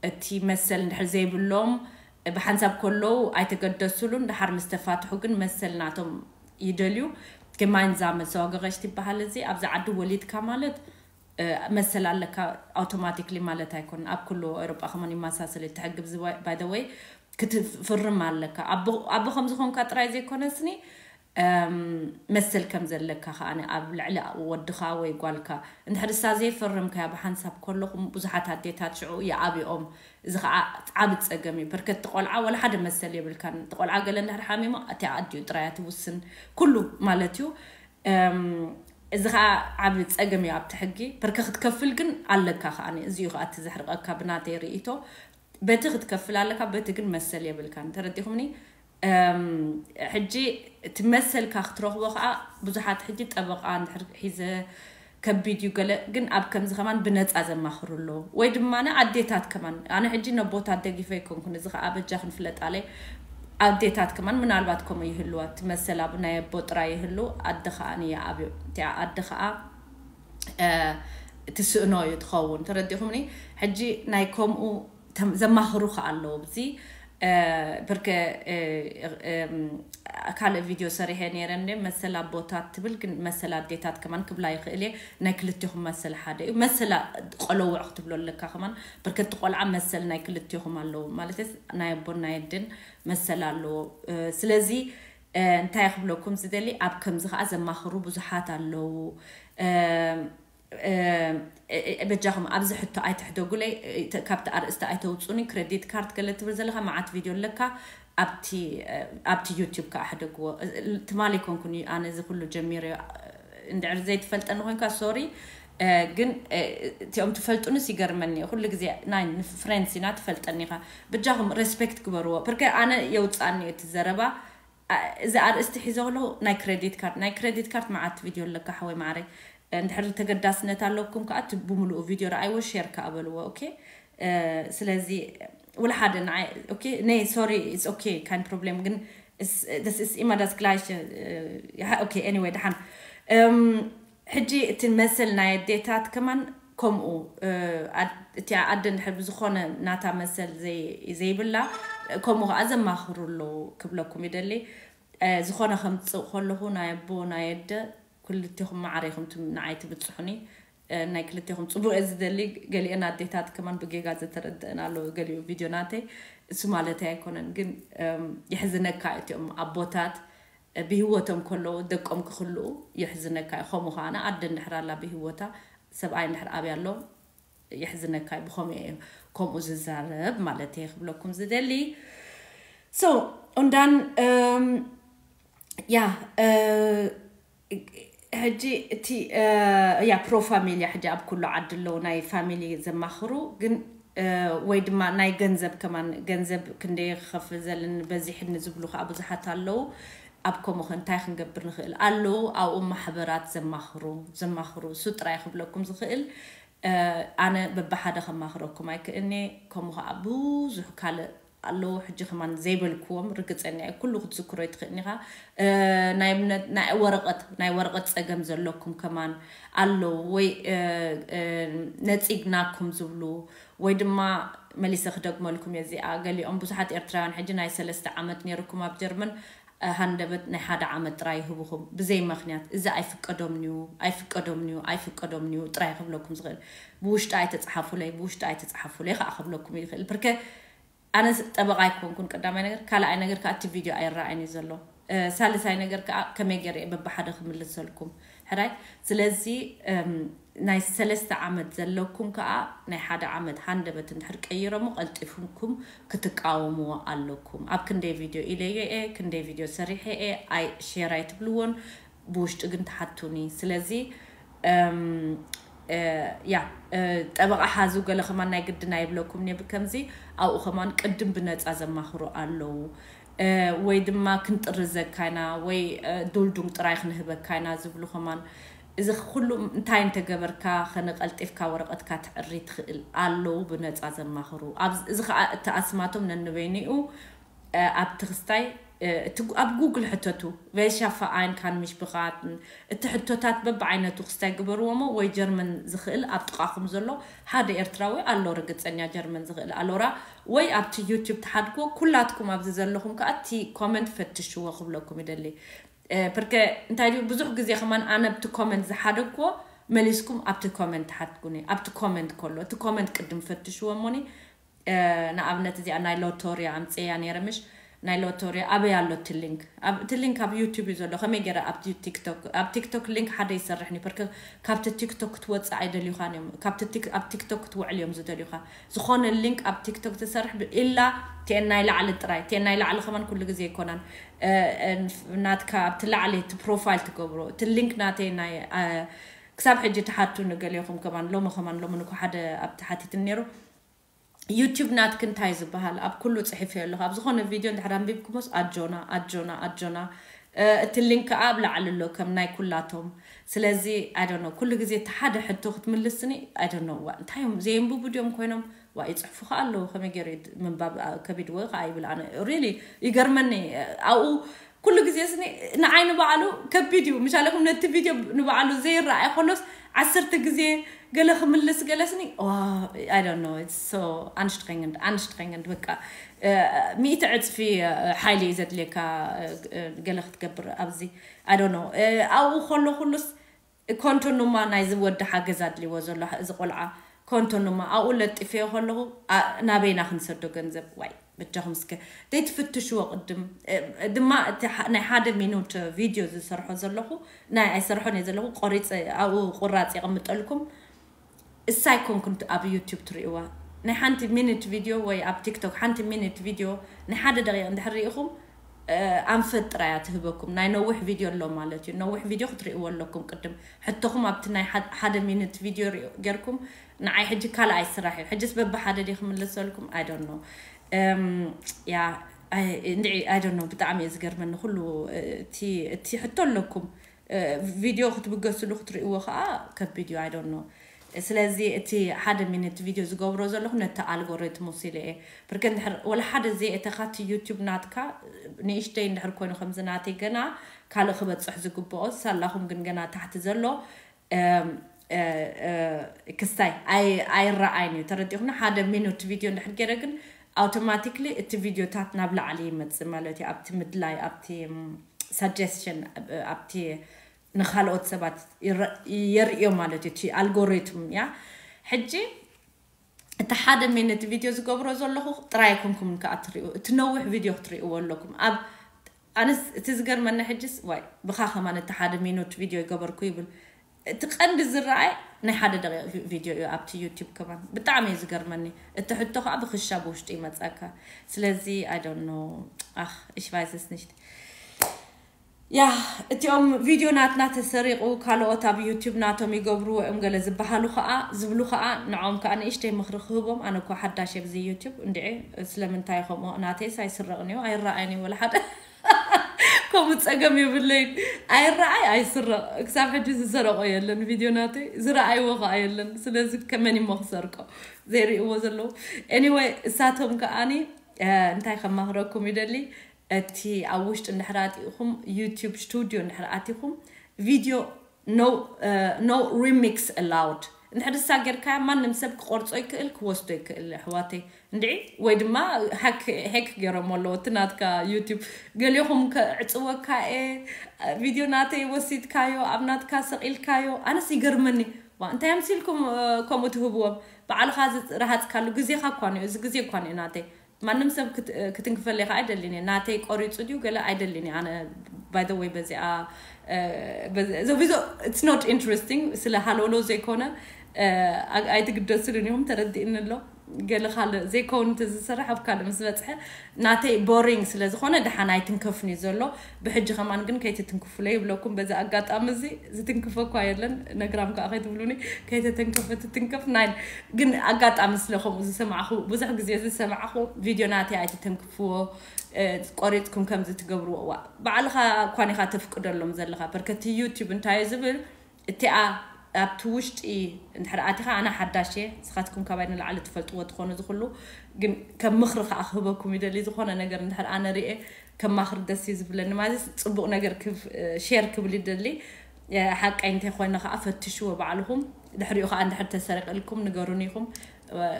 እቲ መሰል እንድሕር ዘይብሎም ብሓንሳብ ከለዉ ኣይተገደሱሉን። ድሓር ምስ ተፋትሑ ግን መሰል ናቶም ይደልዩ። gemeinsame Sorgerecht ይበሃል። እዚ ኣብዚ ዓዲ ወሊድካ ማለት መሰል ኣለካ ኣውቶማቲክሊ ማለት ኣይኮን። ኣብ ኩሉ ኤሮጳ ከማን ይመሳሰል እቲ ሕጊ። ብዚ ባይ ዘ ወይ ክትፍርም ኣለካ። ኣቦ ከም ዝኾንካ ጥራይ ዘይኮነስኒ መሰል ከም ዘለካ ከኣ ኣብ ልዕሊ ወድኻ ወይ ጓልካ እንድሕር እሳ ዘይፈረምካያ ብሓንሳብ ከለኹም ብዙሓት ኣዴታት ሽዑ ይኣብኦም። እዚ ከዓ ዓብ ፀገም እዩ። በርከቲ ቆልዓ ወላ ሓደ መሰል የብልካን። ቆልዓ ገለ እንድሕር ሓሚሞ እቲ ኣዲኡ ጥራያ ትውስን ኩሉ ማለት እዩ። እዚ ከዓ ዓብ ፀገም እዩ ኣብቲ ሕጊ። በርከ ክትከፍል ግን ኣለካ ከዓ እዚ እዩ ከዓ እቲ ዘሕርቀካ ብናተይ ርእይቶ። በቲ ክትከፍል ኣለካ፣ በቲ ግን መሰል የብልካን። ተረዲኹምኒ? ሕጂ እቲ መሰልካ ክትረኽቦ ከዓ ብዙሓት ሕጂ ጠበቃ እንድሕር ሒዘ ከቢድ እዩ ገለ ግን ኣብ ከምዚ ከማን ብነፃ ዘማኽሩ ኣለዉ ወይ ድማ ኣዴታት ከማን ኣነ ሕጂ ነቦታት ደጊፈ ኣይኮንኩን። እዚ ከዓ በጃ ክንፍለጥ ኣለ ኣዴታት ከማን ምናልባት ከምኡ ይህልዋ እቲ መሰል ኣብ ናይ ኣቦ ጥራይ ይህሉ ኣደ ከዓ ንየ ኣብዮ እቲኣ ኣደ ከዓ ትስእኖ እዩ ትኸውን። ተረዲኹምኒ? ሕጂ ናይ ከምኡ ዘማኽሩ ከዓ ኣለዉ ብዚ ብርከ ካልእ ቪድዮ ሰሪሐ ነይረ እንደ መሰል ኣቦታት ትብል ግን መሰል ኣዴታት ከማን ክብላ ይኽእል እየ። ናይ ክልቴኹም መሰል ሓደ እዩ። መሰል ቆለውዕ ክትብሎ ኣለካ ከማን ብርከቲ ቆልዓ መሰል ናይ ክልቴኹም ኣለዉ ማለት ናይ ኣቦን ናይ ኣድን መሰል ኣለዎ። ስለዚ እንታይ ክብለኩም ዝደሊ ኣብ ከምዚ ከዓ ዘማኽሩ ብዙሓት ኣለዉ። በጃኹም ኣብዚ ሕቶ ኣይትሕደጉለይ። ካብቲ ኣርእስቲ ኣይተውፁኒ። ክሬዲት ካርድ ገለ ትብል ዘለካ መዓት ቪድዮ ኣለካ ኣብቲ ዩቲብ ከዓ ሕደግዎ። ትማሊ ኮንኩን ኣነ እዚ ኩሉ ጀሚረ እንድዕር ዘይትፈልጠኒ ኮንካ ሶሪ። ግን እቲኦም ትፈልጡንስ ይገርመኒ ኩሉ ግዜ ናይ ፍሬንድስ ኢና ትፈልጠኒ ኢኻ። በጃኹም ሬስፔክት ግበርዎ። ፕርከ ኣነ የውፃኒ እቲ ዘረባ እዚ ኣርእስቲ ሒዘ ከለኹ ናይ ክሬዲት ካርድ ናይ ክሬዲት ካርድ መዓት ቪድዮ ኣለካ ሓወይ ማዕረይ። እንድሕር ተገዳስነት ኣለኩም ከዓ እቲ ብምሉኡ ቪድዮ ረኣይዎ ሼር ከዓ በልዎ። ኦኬ ስለዚ ውላ ሓደ ንዓይ okay nee sorry it's okay kein Problem ግን das ist immer das gleiche okay anyway ደሓን እም ሕጂ እቲ መሰል ናይ ኣዴታት ከማን ከምኡ እቲ ኣደ እንድሕር ብዝኾነ ናታ መሰል ዘይብላ ከምኡ ከዓ ዘማኽሩ ኣለዉ ክብለኩም ይደሊ ዝኾነ ከምፅእ ከለኹ ናይ ኣቦ ናይ ኣደ ክልቴኹም ማዕረ ኢኹም ንዓይ ትብፅሑኒ ናይ ክልቴኹም ፅቡቅ እየ ዝደሊ ገሊአን ኣዴታት ከማን ብጌጋ ዝተረደአን ኣለዎ ገሊኡ ቪድዮ ናተይ እሱ ማለተይ ኣይኮነን ግን የሕዝነካ እቲኦም ኣቦታት ብህይወቶም ከለዉ ደቆም ክክልኡ የሕዝነካ እዩ ከምኡ ከዓነ ኣደ እንድሕር ኣላ ብህይወታ ሰብኣይ እንድሕር ኣብያ ኣሎ የሕዝነካ እዩ ብኸምኡ እየ ከምኡ ዝዛረብ ማለት እየ ክብለኩም ዝደሊ so ኡንዳን ያ ሕጂ እቲ ያ pro familia ሕጂ ኣብ ኩሉ ዓዲ ኣለዉ ናይ family ዘማኽሩ ግን ወይ ድማ ናይ ገንዘብ ከማን ገንዘብ ክንደይ ክኸፍል ዘለኒ በዚሕኒ ዝብሉ ከዓ ብዙሓት ኣለዉ ኣብ ከምኡ ከ እንታይ ክንገብር ንኽእል ኣለዉ ኣብኡ ማሕበራት ዘማኽሩ ዘማኽሩ እሱ ጥራይ ክብለኩም ዝኽእል ኣነ በብሓደ ከማኽረኩም ኣይክእልኒ ከምኡ ከዓ ብዙሕ ካልእ ኣለዉ ሕጂ ከማን ዘይበልክዎም ርግፀኛ እየ ኩሉ ክትዝክሮ ኣይትኽእልኒ ኢኻ ናይ እምነት ናይ ወረቐት ናይ ወረቐት ፀገም ዘለኩም ከማን ኣለዉ ወይ ነፂግናኩም ዝብሉ ወይ ድማ መሊሰ ክደግመልኩም እየ እዚኣ ገሊኦም ብዙሓት ኤርትራውያን ሕጂ ናይ ሰለስተ ዓመት ነይርኩም ኣብ ጀርመን ሃንደበት ናይ ሓደ ዓመት ጥራይ ይህብኹም ብዘይ ምኽንያት እዚ ኣይፍቀዶምንዩ ኣይፍቀዶምንዩ ኣይፍቀዶምንዩ ጥራይ ክብለኩም ዝኽእል ብውሽጢ ኣይተፅሓፉለይ ብውሽጢ ኣይተፅሓፉለይ ከዓ ክብለኩም ይኽእል ብርከ ኣነ ጠበቃ ኣይኮንኩን ቀዳማይ ነገር ካልኣይ ነገር ከዓ እቲ ቪድዮ ኣይረኣይን እዩ ዘሎ ሳልሳይ ነገር ከዓ ከመይ ገይረ እየ በብሓደ ክምልሰልኩም ሕራይ ስለዚ ናይ ሰለስተ ዓመት ዘለኩም ከዓ ናይ ሓደ ዓመት ሃንደበት እንድሕር ቀይረሞ ቀልጢፍኩም ክትቃወምዎ ኣለኩም ኣብ ክንደይ ቪድዮ ኢለዮ እየ ክንደይ ቪድዮ ሰሪሐ እየ ኣይ ሼር ኣይትብልዎን ብውሽጢ ግን ትሓቱኒ ስለዚ ያ ጠበቃ ሓዙ ገለ ከማን ናይ ግድን ኣይብለኩም ብ ከምዚ ኣብኡ ከማን ቅድም ብነፃ ዘማኽሩ ኣለዉ ወይ ድማ ክንጥርዘካ ኢና ወይ ዱልዱም ጥራይ ክንህበካ ኢና ዝብሉ ከማን እዚ ኩሉ እንታይ እንተገበርካ ከነቀልጢፍካ ወረቀትካ ትዕሪ ትኽእል ኣለዉ ብነፃ ዘማኽሩ እዚ ከዓ እቲ ኣስማቶም ነንበይኒኡ ኣብቲ ክስታይ ኣብ ጉግል ሕተቱ welcher Verein kann mich beraten እቲ ሕቶታት በብዓይነቱ ክስታይ ግበርዎሞ ወይ ጀርመን ዝኽእል ኣብ ጥቃኹም ዘሎ ሓደ ኤርትራዊ ኣሎ ርግፀኛ ጀርመን ዝኽእል ኣሎራ ወይ ኣብቲ ዩቱብ ትሓድግዎ ኩላትኩም ኣብዚ ዘለኹም ከዓ እቲ ኮመንት ፈትሽዎ ክብለኩም ይደሊ ፕርከ እንታይ ድዩ ብዙሕ ግዜ ከማን ኣነ ኣብቲ ኮመንት ዝሓደግዎ መሊስኩም ኣብቲ ኮመንት ትሓትጉኒ ኣብቲ ኮመንት ከሎ እቲ ኮመንት ቅድም ፈትሽዎ እሞኒ ንኣብነት እዚኣ ናይ ሎቶርያ ኣምፅያ ነይረ ምሽ ናይ ሎቶርያ ኣበይ ኣሎ እቲ ሊንክ እቲ ሊንክ ኣብ ዩቱብ እዩ ዘሎ ከመይ ገይረ ኣብ ቲክቶክ ኣብ ቲክቶክ ሊንክ ሓደ ይሰርሕ ኒ ፕርከ ካብቲ ቲክቶክ ክትወፅእ ኣይደልዩኻን እዮም ኣብ ቲክቶክ ክትውዕል እዮም ዝደልዩኻ ዝኾነ ሊንክ ኣብ ቲክቶክ ትሰርሕ ኢላ ቴን ናይ ላዕሊ ጥራይ ቴን ናይ ላዕሊ ከማን ኩሉ ግዜ ኣይኮናን ናትካ ኣብቲ ላዕሊ እቲ ፕሮፋይል ትገብሮ እቲ ሊንክ ናተይ ናይ ክሳብ ሕጂ ትሓቱ ንገሊኹም ከማን ሎሚ ከማን ሎሚ ንኮ ሓደ ኣብቲ ሓቲትን ነይሩ ዩቲብ ናትክ እንታይ ዝበሃል ኣብ ኩሉ ፅሒፈዮ ኣለኹ ኣብ ዝኾነ ቪድዮ እንድሕር ኣንቢብኩሞስ ኣጆና ኣጆና ኣጆና እቲ ሊንክ ከዓ ኣብ ላዕሊ ኣሎ ከም ናይ ኩላቶም ስለዚ ኣይደኖ ኩሉ ግዜ እቲ ሓደ ሕቶ ክትምልስኒ ኣይደኖ ዋ እንታይ እዮም ዘየንብቡ ድዮም ኮይኖም ዋ ይፅሕፉ ከዓ ኣለዉ ከመይ ገይሩ ምንባብ ከቢድዎ ከዓ ይብል ኣነ ሪሊ ይገርመኒ ኣብኡ ኩሉ ግዜ ስኒ ንዓይ ንባዕሉ ከቢድ እዩ ምሻለኩም ነቲ ቪድዮ ንባዕሉ ዘይረኣየ ከሎስ ዓሰርተ ግዜ ገለ ክምልስ ገለ ስኒ I don't know it's so anstrengend anstrengend በቃ ሚእቲ ዕፅፊ ሓይሊ እዩ ዘድልየካ ገለ ክትገብር ኣብዚ I don't know ኣብኡ ከሎ ኩሉስ ኮንቶ ኑማ ናይዚ ወዲ ሓገዝ ኣድልዎ ዘሎ እዚ ቆልዓ ኮንቶ ኑማ ኣብኡ ለጢፈዮ ከለኹ ናበይና ክንሰዶ ገንዘብ ዋይ በጃኹም እስከ ዘይትፍትሽዎ ቅድም ድማ እቲ ናይ ሓደ ሚኑት ቪድዮ ዝሰርሖ ዘለኹ ናይ ኣይሰርሖን እየ ዘለኹ ቆሪፀ ኣብኡ ቁራፅ የቐምጠልኩም እሳ ኣይኮንኩን ኣብ ዩቱብ ትርእይዋ ናይ ሓንቲ ሚኒት ቪድዮ ወይ ኣብ ቲክቶክ ሓንቲ ሚኒት ቪድዮ ናይ ሓደ ደቂቕ እንድሕር ርኢኹም ኣንፈት ጥራያ ትህበኩም ናይ ነዊሕ ቪድዮ ኣሎ ማለት እዩ ነዊሕ ቪድዮ ክትርእይዎ ኣለኩም ቅድም ሕቶኹም ኣብቲ ናይ ሓደ ሚኒት ቪድዮ ጌርኩም ንዓይ ሕጂ ካልኣይ ስራሕ እዩ ሕጅስ በብሓደ ዲ ክምልሰልኩም ኣይዶኖ ያ እንድዒ ኣይዶኖ ብጣዕሚ እየ ዝገርመኒ ኩሉ እቲ ሕቶ ኣለኩም ቪድዮ ክትብገስሉ ክትርእይዎ ከዓ ከቢድ እዩ ኣይዶኖ ስለዚ እቲ ሓደ ሚኒት ቪድዮ ዝገብሮ ዘለኹ ነቲ ኣልጎሪትም ወሲለ እየ። ብርከ እንድሕር ወላ ሓደ ዘይእተኻ እቲ ዩቲዩብ ናትካ ንእሽተይ እንድሕር ኮይኑ ከምዚ ናተይ ገና ካልእ ክበፅሕ ዝግብኦ ሳላኹም ግን ገና ታሕቲ ዘሎ ክስታይ ኣይረኣይን እዩ። ተረዲኹና ሓደ ሚኒት ቪድዮ እንድሕር ገይረ ግን ኣውቶማቲክሊ እቲ ቪድዮታት ናብ ላዕሊ ይመፅእ ማለት እዩ። ኣብቲ ምድላይ ኣብቲ ሳጀስሽን ኣብቲ ንካልኦት ሰባት የርእዮ ማለት እዩ። እቲ ኣልጎሪትም እያ። ሕጂ እቲ ሓደ ሚኒት ቪድዮ ዝገብሮ ዘለኹ ጥራይ ኣይኮንኩምን ከዓ ትሪኡ፣ እቲ ነዊሕ ቪድዮ ክትሪእዎ ኣለኩም። ኣብ ኣነስ እቲ ዝገርመኒ ሕጅስ ዋይ ብኻ ከማን እቲ ሓደ ሚኒት ቪድዮ ይገበርኩ ይብል። እቲ ቀንዲ ዝረኣይ ናይ ሓደ ደቂቕ ቪድዮ እዩ ኣብቲ ዩቲዩብ ከማን። ብጣዕሚ እዩ ዝገርመኒ። እቲ ሕቶ ከዓ ብክሻ ብውሽጢ ይመፀካ። ስለዚ I don't know. Ach, ich weiß es nicht. ያ እቲኦም ቪድዮ ናትና ተሰሪቑ ካልኦት ኣብ ዩቲዩብ ናቶም ይገብርዎ እዮም ገለ ዝበሃሉ ከዓ ዝብሉ ከዓ ንዖም ከዓ ንእሽተይ ምኽሪ ክህቦም። ኣነ እኳ ሓዳሽ ኣብዚ ዩቲዩብ እንድዒ ስለምንታይ ከምኡ ናተይስ ኣይስረቕን እዩ ኣይረኣይን እዩ ወላ ሓደ ከምኡ ፀገም የብለይን። ኣይረኣይ ኣይስረቕ ክሳብ ሕጂ ዝሰረቆ የለን ቪድዮ ናተይ ዝረኣይዎ ከዓ የለን። ስለዚ ከመን እሞ ክሰርቆ ዘይርእዎ ዘለዉ anyway እሳቶም ከዓኒ እንታይ ከማኽረኩም ይደሊ እቲ ኣብ ውሽጢ እንድሕር ኣቲኹም ዩቲዩብ ስቱዲዮ እንድሕር ኣቲኹም ቪድዮ no remix allowed እንድሕር እሳ ጌርካያ ማንም ሰብ ክቆርጾ ይክእል ክወስዶ ይክእል ኣሕዋተይ እንድዒ ወይ ድማ ሄክ ገይሮም ኣለዎ እቲ ናትካ ዩቲዩብ ገሊኹም ከዕፅወካ እየ ቪድዮ ናተይ ወሲድካዮ ኣብ ናትካ ሰቂልካዮ ኣነስ ይገርመኒ እንታይ ኣምሲልኩም ከምኡ ትህብዎም በዓልኻ ዝረሃፅካሉ ግዜኻ እኳ እዩ እዚ ግዜ እኳ እዩ ናተይ ማንም ሰብ ክትንክፈለይ ከዓ ኣይደልን እየ ናተይ ቆሪፁ ድዩ ገለ ኣይደልን እየ ኣነ by the way በዚኣ ዞቢዞ it's not interesting ስለ ሃለውለው ዘይኮነ ኣይትግደስሉን ኢኹም ተረዲእኒ ኣሎ ገለ ካልእ ዘይከውን እንተዝሰርሕ ኣብ ካልእ ምስ በፅሐ ናተይ boring ስለ ዝኾነ ደሓን ኣይትንከፍን እዩ ዘሎ ብሕጂ ከማን ግን ከይትትንክፉለ ይብለኩም በዚ ኣጋጣሚ እዚ ዝትንክፈ እኳ የለን ነግራም ከዓ ከይትብሉኒ ከይተተንከፈ ትትንከፍ ናይ ግን ኣጋጣሚ ስለ ከምኡ ዝሰማዕኹ ብዙሕ ግዜ ዝሰማዕኹ ቪድዮ ናተይ ኣይትተንክፍዎ ቆሪፅኩም ከምዚ ትገብርዎ ዋ ባዕልኻ እኳን ኢኻ ተፍቅደሎም ዘለኻ በርከቲ ዩቲዩብ እንታይ ዝብል እቲኣ ኣብቲ ውሽጢ እንድሕር ኣቲኻ ኣነ ሓዳሽ እየ ንስኻትኩም ካባይ ንላዕሊ ትፈልጥዎ ትኾኑ ዝኽሉ ግን ከም ምኽሪ ከዓ ክህበኩም ይደሊ ዝኾነ ነገር እንድሕር ኣነ ርኤ ከማኽር ደስ እዩ ዝብለኒ ማለት ፅቡቅ ነገር ሼር ክብል ይደሊ ሓቀይ እንተይኮይነ ከዓ ፈትሽዎ ባዕልኹም ድሕሪኡ ከዓ እንድሕር ተሰሪቅልኩም ንገሩን ኢኹም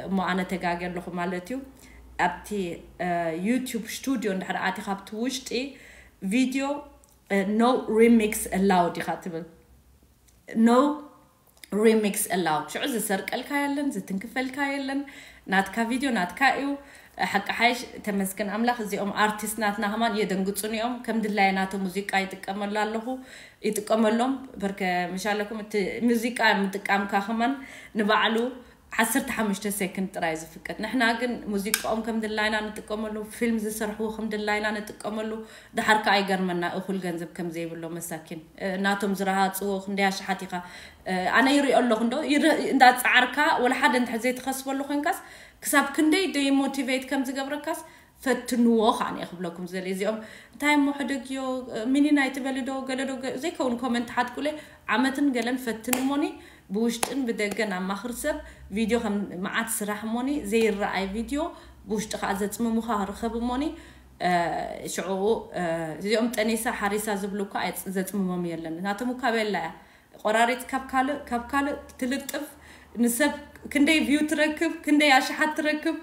እሞ ኣነ ተጋገ ኣለኹ ማለት እዩ ኣብቲ ዩቲዩብ ስቱዲዮ እንድሕር ኣቲ ካብቲ ውሽጢ ቪድዮ no remix allowed ኢኻ ትብል no remix allowed ሽዑ ዝሰርቀልካ የለን ዝትንክፈልካ የለን ናትካ ቪድዮ ናትካ እዩ ሓቂ ሓይሽ ተመስገን ኣምላኽ እዚኦም ኣርቲስት ናትና ከማን የደንግፁን እዮም ከም ድላየ ናቶ ሙዚቃ ይጥቀመሉ ኣለኹ ይጥቀመሎም በርከ ምሻለኩም እቲ ሙዚቃ ምጥቃምካ ከማን ንባዕሉ ዓሰርተ ሓሙሽተ ሴኮንድ ጥራይ ዝፍቀድ ንሕና ግን ሙዚቃኦም ከም ድላይና ንጥቀመሉ ፊልም ዝሰርሕዎ ከም ድላይና ንጥቀመሉ ድሓር ከዓ ይገርመና እኹል ገንዘብ ከም ዘይብሎ መሳኪን ናቶም ዝረሃፅዎ ክንደይ ኣሽሓት ኢኻ ኣነ ይሪኦ ኣለኹ እንዶ እንዳፃዓርካ ወላ ሓደ እንድሕር ዘይትኸስበሉ ኮንካስ ክሳብ ክንደይ ደይ ሞቲቬት ከም ዝገብረካስ ፈትንዎ ከዓ እየ ክብለኩም ዝደሊ እዚኦም እንታይ እሞ ሕደግዮ ሚኒን ኣይትበሊ ዶ ገለ ዶ ዘይከውን ኮመንት ሓትኩለ ዓመትን ገለን ፈትን እሞኒ ብውሽጥን ብደገን ኣማኽር ሰብ ቪድዮ ከም መዓት ስራሕ እሞኒ ዘይረኣይ ቪድዮ ብውሽጢ ከዓ ዘፅምሙኻ ርከብ እሞኒ ሽዑኡ እዚኦም ጠኒሳ ሓሪሳ ዝብሉ እኳ ዘፅምሞም የለን ናቶም እኳ ቤላ እያ ቆራሪፅ ካብ ካልእ ካብ ካልእ ትልጥፍ ንሰብ ክንደይ ቪው ትረክብ ክንደይ ኣሽሓት ትረክብ